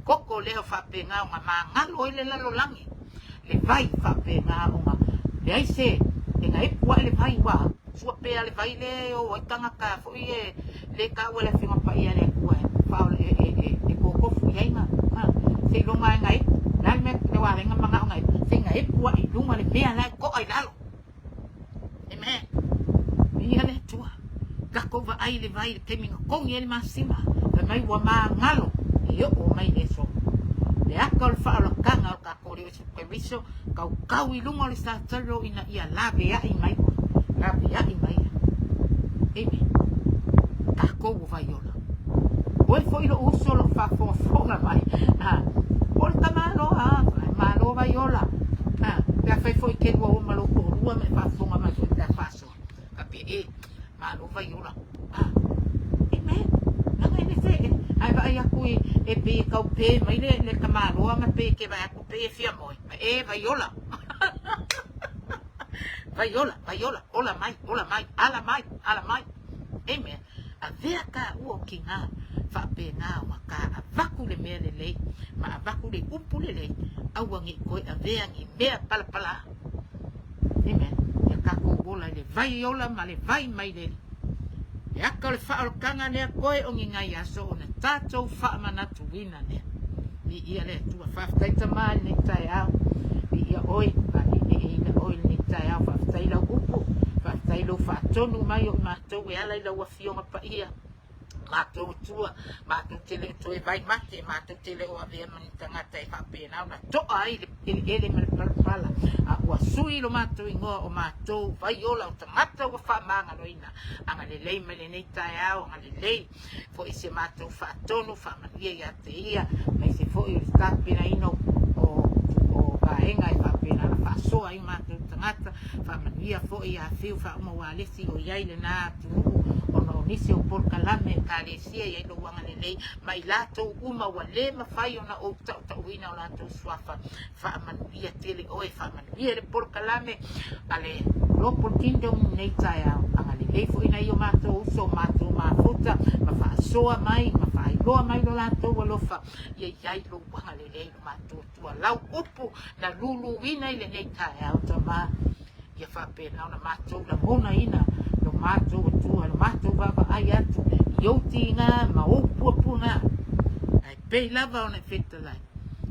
Koko lea o faapena ona magalo ai le lalolagi, le vai faapena ona leai se e gaepu ae le vai ua sua pea le vai lea e o ai tagata foi e le taua e le Afioga Paia a le Atua e faaola e e e e totofu i ai na ha seiloga e gaepu. O le a le mea le ua ala ai ona manao gaepu? Se i gaepu ae i luga le mea la e to'a i lalo. Amen. Viia le Atua. Tatou vaai i le vai i le taimi na togi ai le masina, fai mai ua magalo e oo mai le aso. Le ata o le faaolataga o tatou Alii Iesu Keriso, kaukau i luga o le satalo ina ia laveai mai oe, laveai mai au. Amen. Tatou ua vai ola. Oe foi lou uso o lo o faafogafoga mai. Ah, o le tamaloa, malo vai ola. Ah, pe afai foi e te lua o ma lou toalua ma e faafofoga mai foi pe a faasoa. Faapea, e, malo vai ola. Ah, amen. Leaga e le se, ae vaai atu i, e pei e tau pe mai le, le tamaloa ma pei e te vaai atu pei e fia moe. Ma e, vai ola. Vai ola, vai ola, ola mai, ola mai, ala mai, ala mai. Amen. Avea taua o tina faapena ona ta avatu le mea lelei ma avatu le upu lelei, aua ne i toe avea ni mea palapala. Amen. Ia tatou ola i le vai ola ma le vai mai le Alii. Le aka o le faaolataga lea koe o ni nai aso ona tatou faamanatuina lea. Viia le Atua. Faafetai Tama i lenei taeao. Viia Oe, faaleleiina Oe i lenei taeao. Faafetai lau upu, faafetai lou faatonu mai o i matou e ala i lau Afioga Paia. Matou Atua, matou te le o toe vai mate, matou te le o avea ma ni tagata e faapena ona toa ai le eleele ma le palapala, a ua sui lo matou igoa o matou vai ola o tagata ua faamagaloina. Agalelei mai lenei taeao, agalelei foi i si a matou faatonu, faamanuia ia te ia, aemaise foi o le tapenaina o, o, o vaega e faapena ona faasoa ai o matou tagata, Faamanuia foi ia Fiu Faauma Ualesi o i ai lena atunuu ona o nisi o polokalame Ekalesia i ai lou agalelei ma i latou uma ua le mafai ona ou tautauina o latou suafa. Faamanuia tele oe, faamanuia le polokalame a le Global Kingdom i lenei taeao. Agalelei foi nai o matou uso, o matou mafuta ma faasoa mai ma faailoa mai lo latou alofa ia i ai lou agalelei lo matou Ua lau upu na luluina i lenei taeao, Tama, ia faapena ona matou lagonaina lo matou Atua, lo matou vaavaai atu i ou tiga ma ou puapuaga. Ae pei lava ona e fetalai,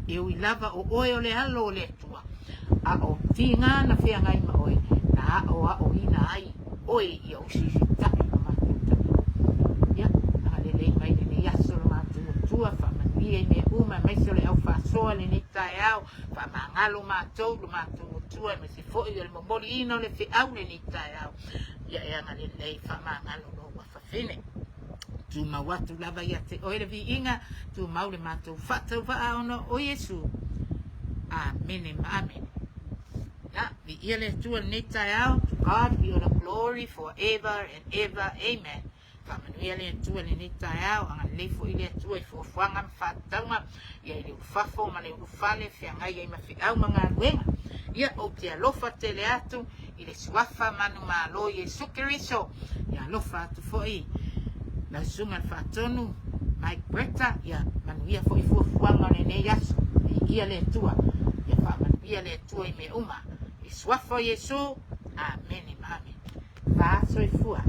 e ui lava o oe o le Alo o le Atua, a o tiga na feagai ma oe, na aoaoina ai oe ia usiusita'i lo matou tagata. Ia, agalelei mai lenei aso lo matou Atua, faamanuia i mea uma, aemaise o le au faasoa lenei taeao, faamagalo matou lo matou Atua, aemaise foi o le momoliina o le feau lenei taeao. Ia e agalelei, faamagalo lou afafine. Tumau atu lava ia te oe le viiga, tumau le matou faatauvaa ona o Iesu. Amene ma amene. Ia, viia le Atua i lenei taeao. To God be all the glory for ever and ever. Amen. Faamanuia le Atua i lenei taeao, agalelei foi le Atua i fuafuaga ma faatatauga, ia i le ulufafo ma le ulufale, feagai ai ma feau ma galuega. Ia, ou te alofa tele atu i le suafa manumalo Iesu Keriso. Ia alofa atu foi lau susuga i le faatonu Mike Bretta, ia manuia foi fuafuaga o lenei aso. Viia le Atua, ia faamanuia le Atua i mea uma. I le suafa o Iesu, amene ma amene. Va soifua.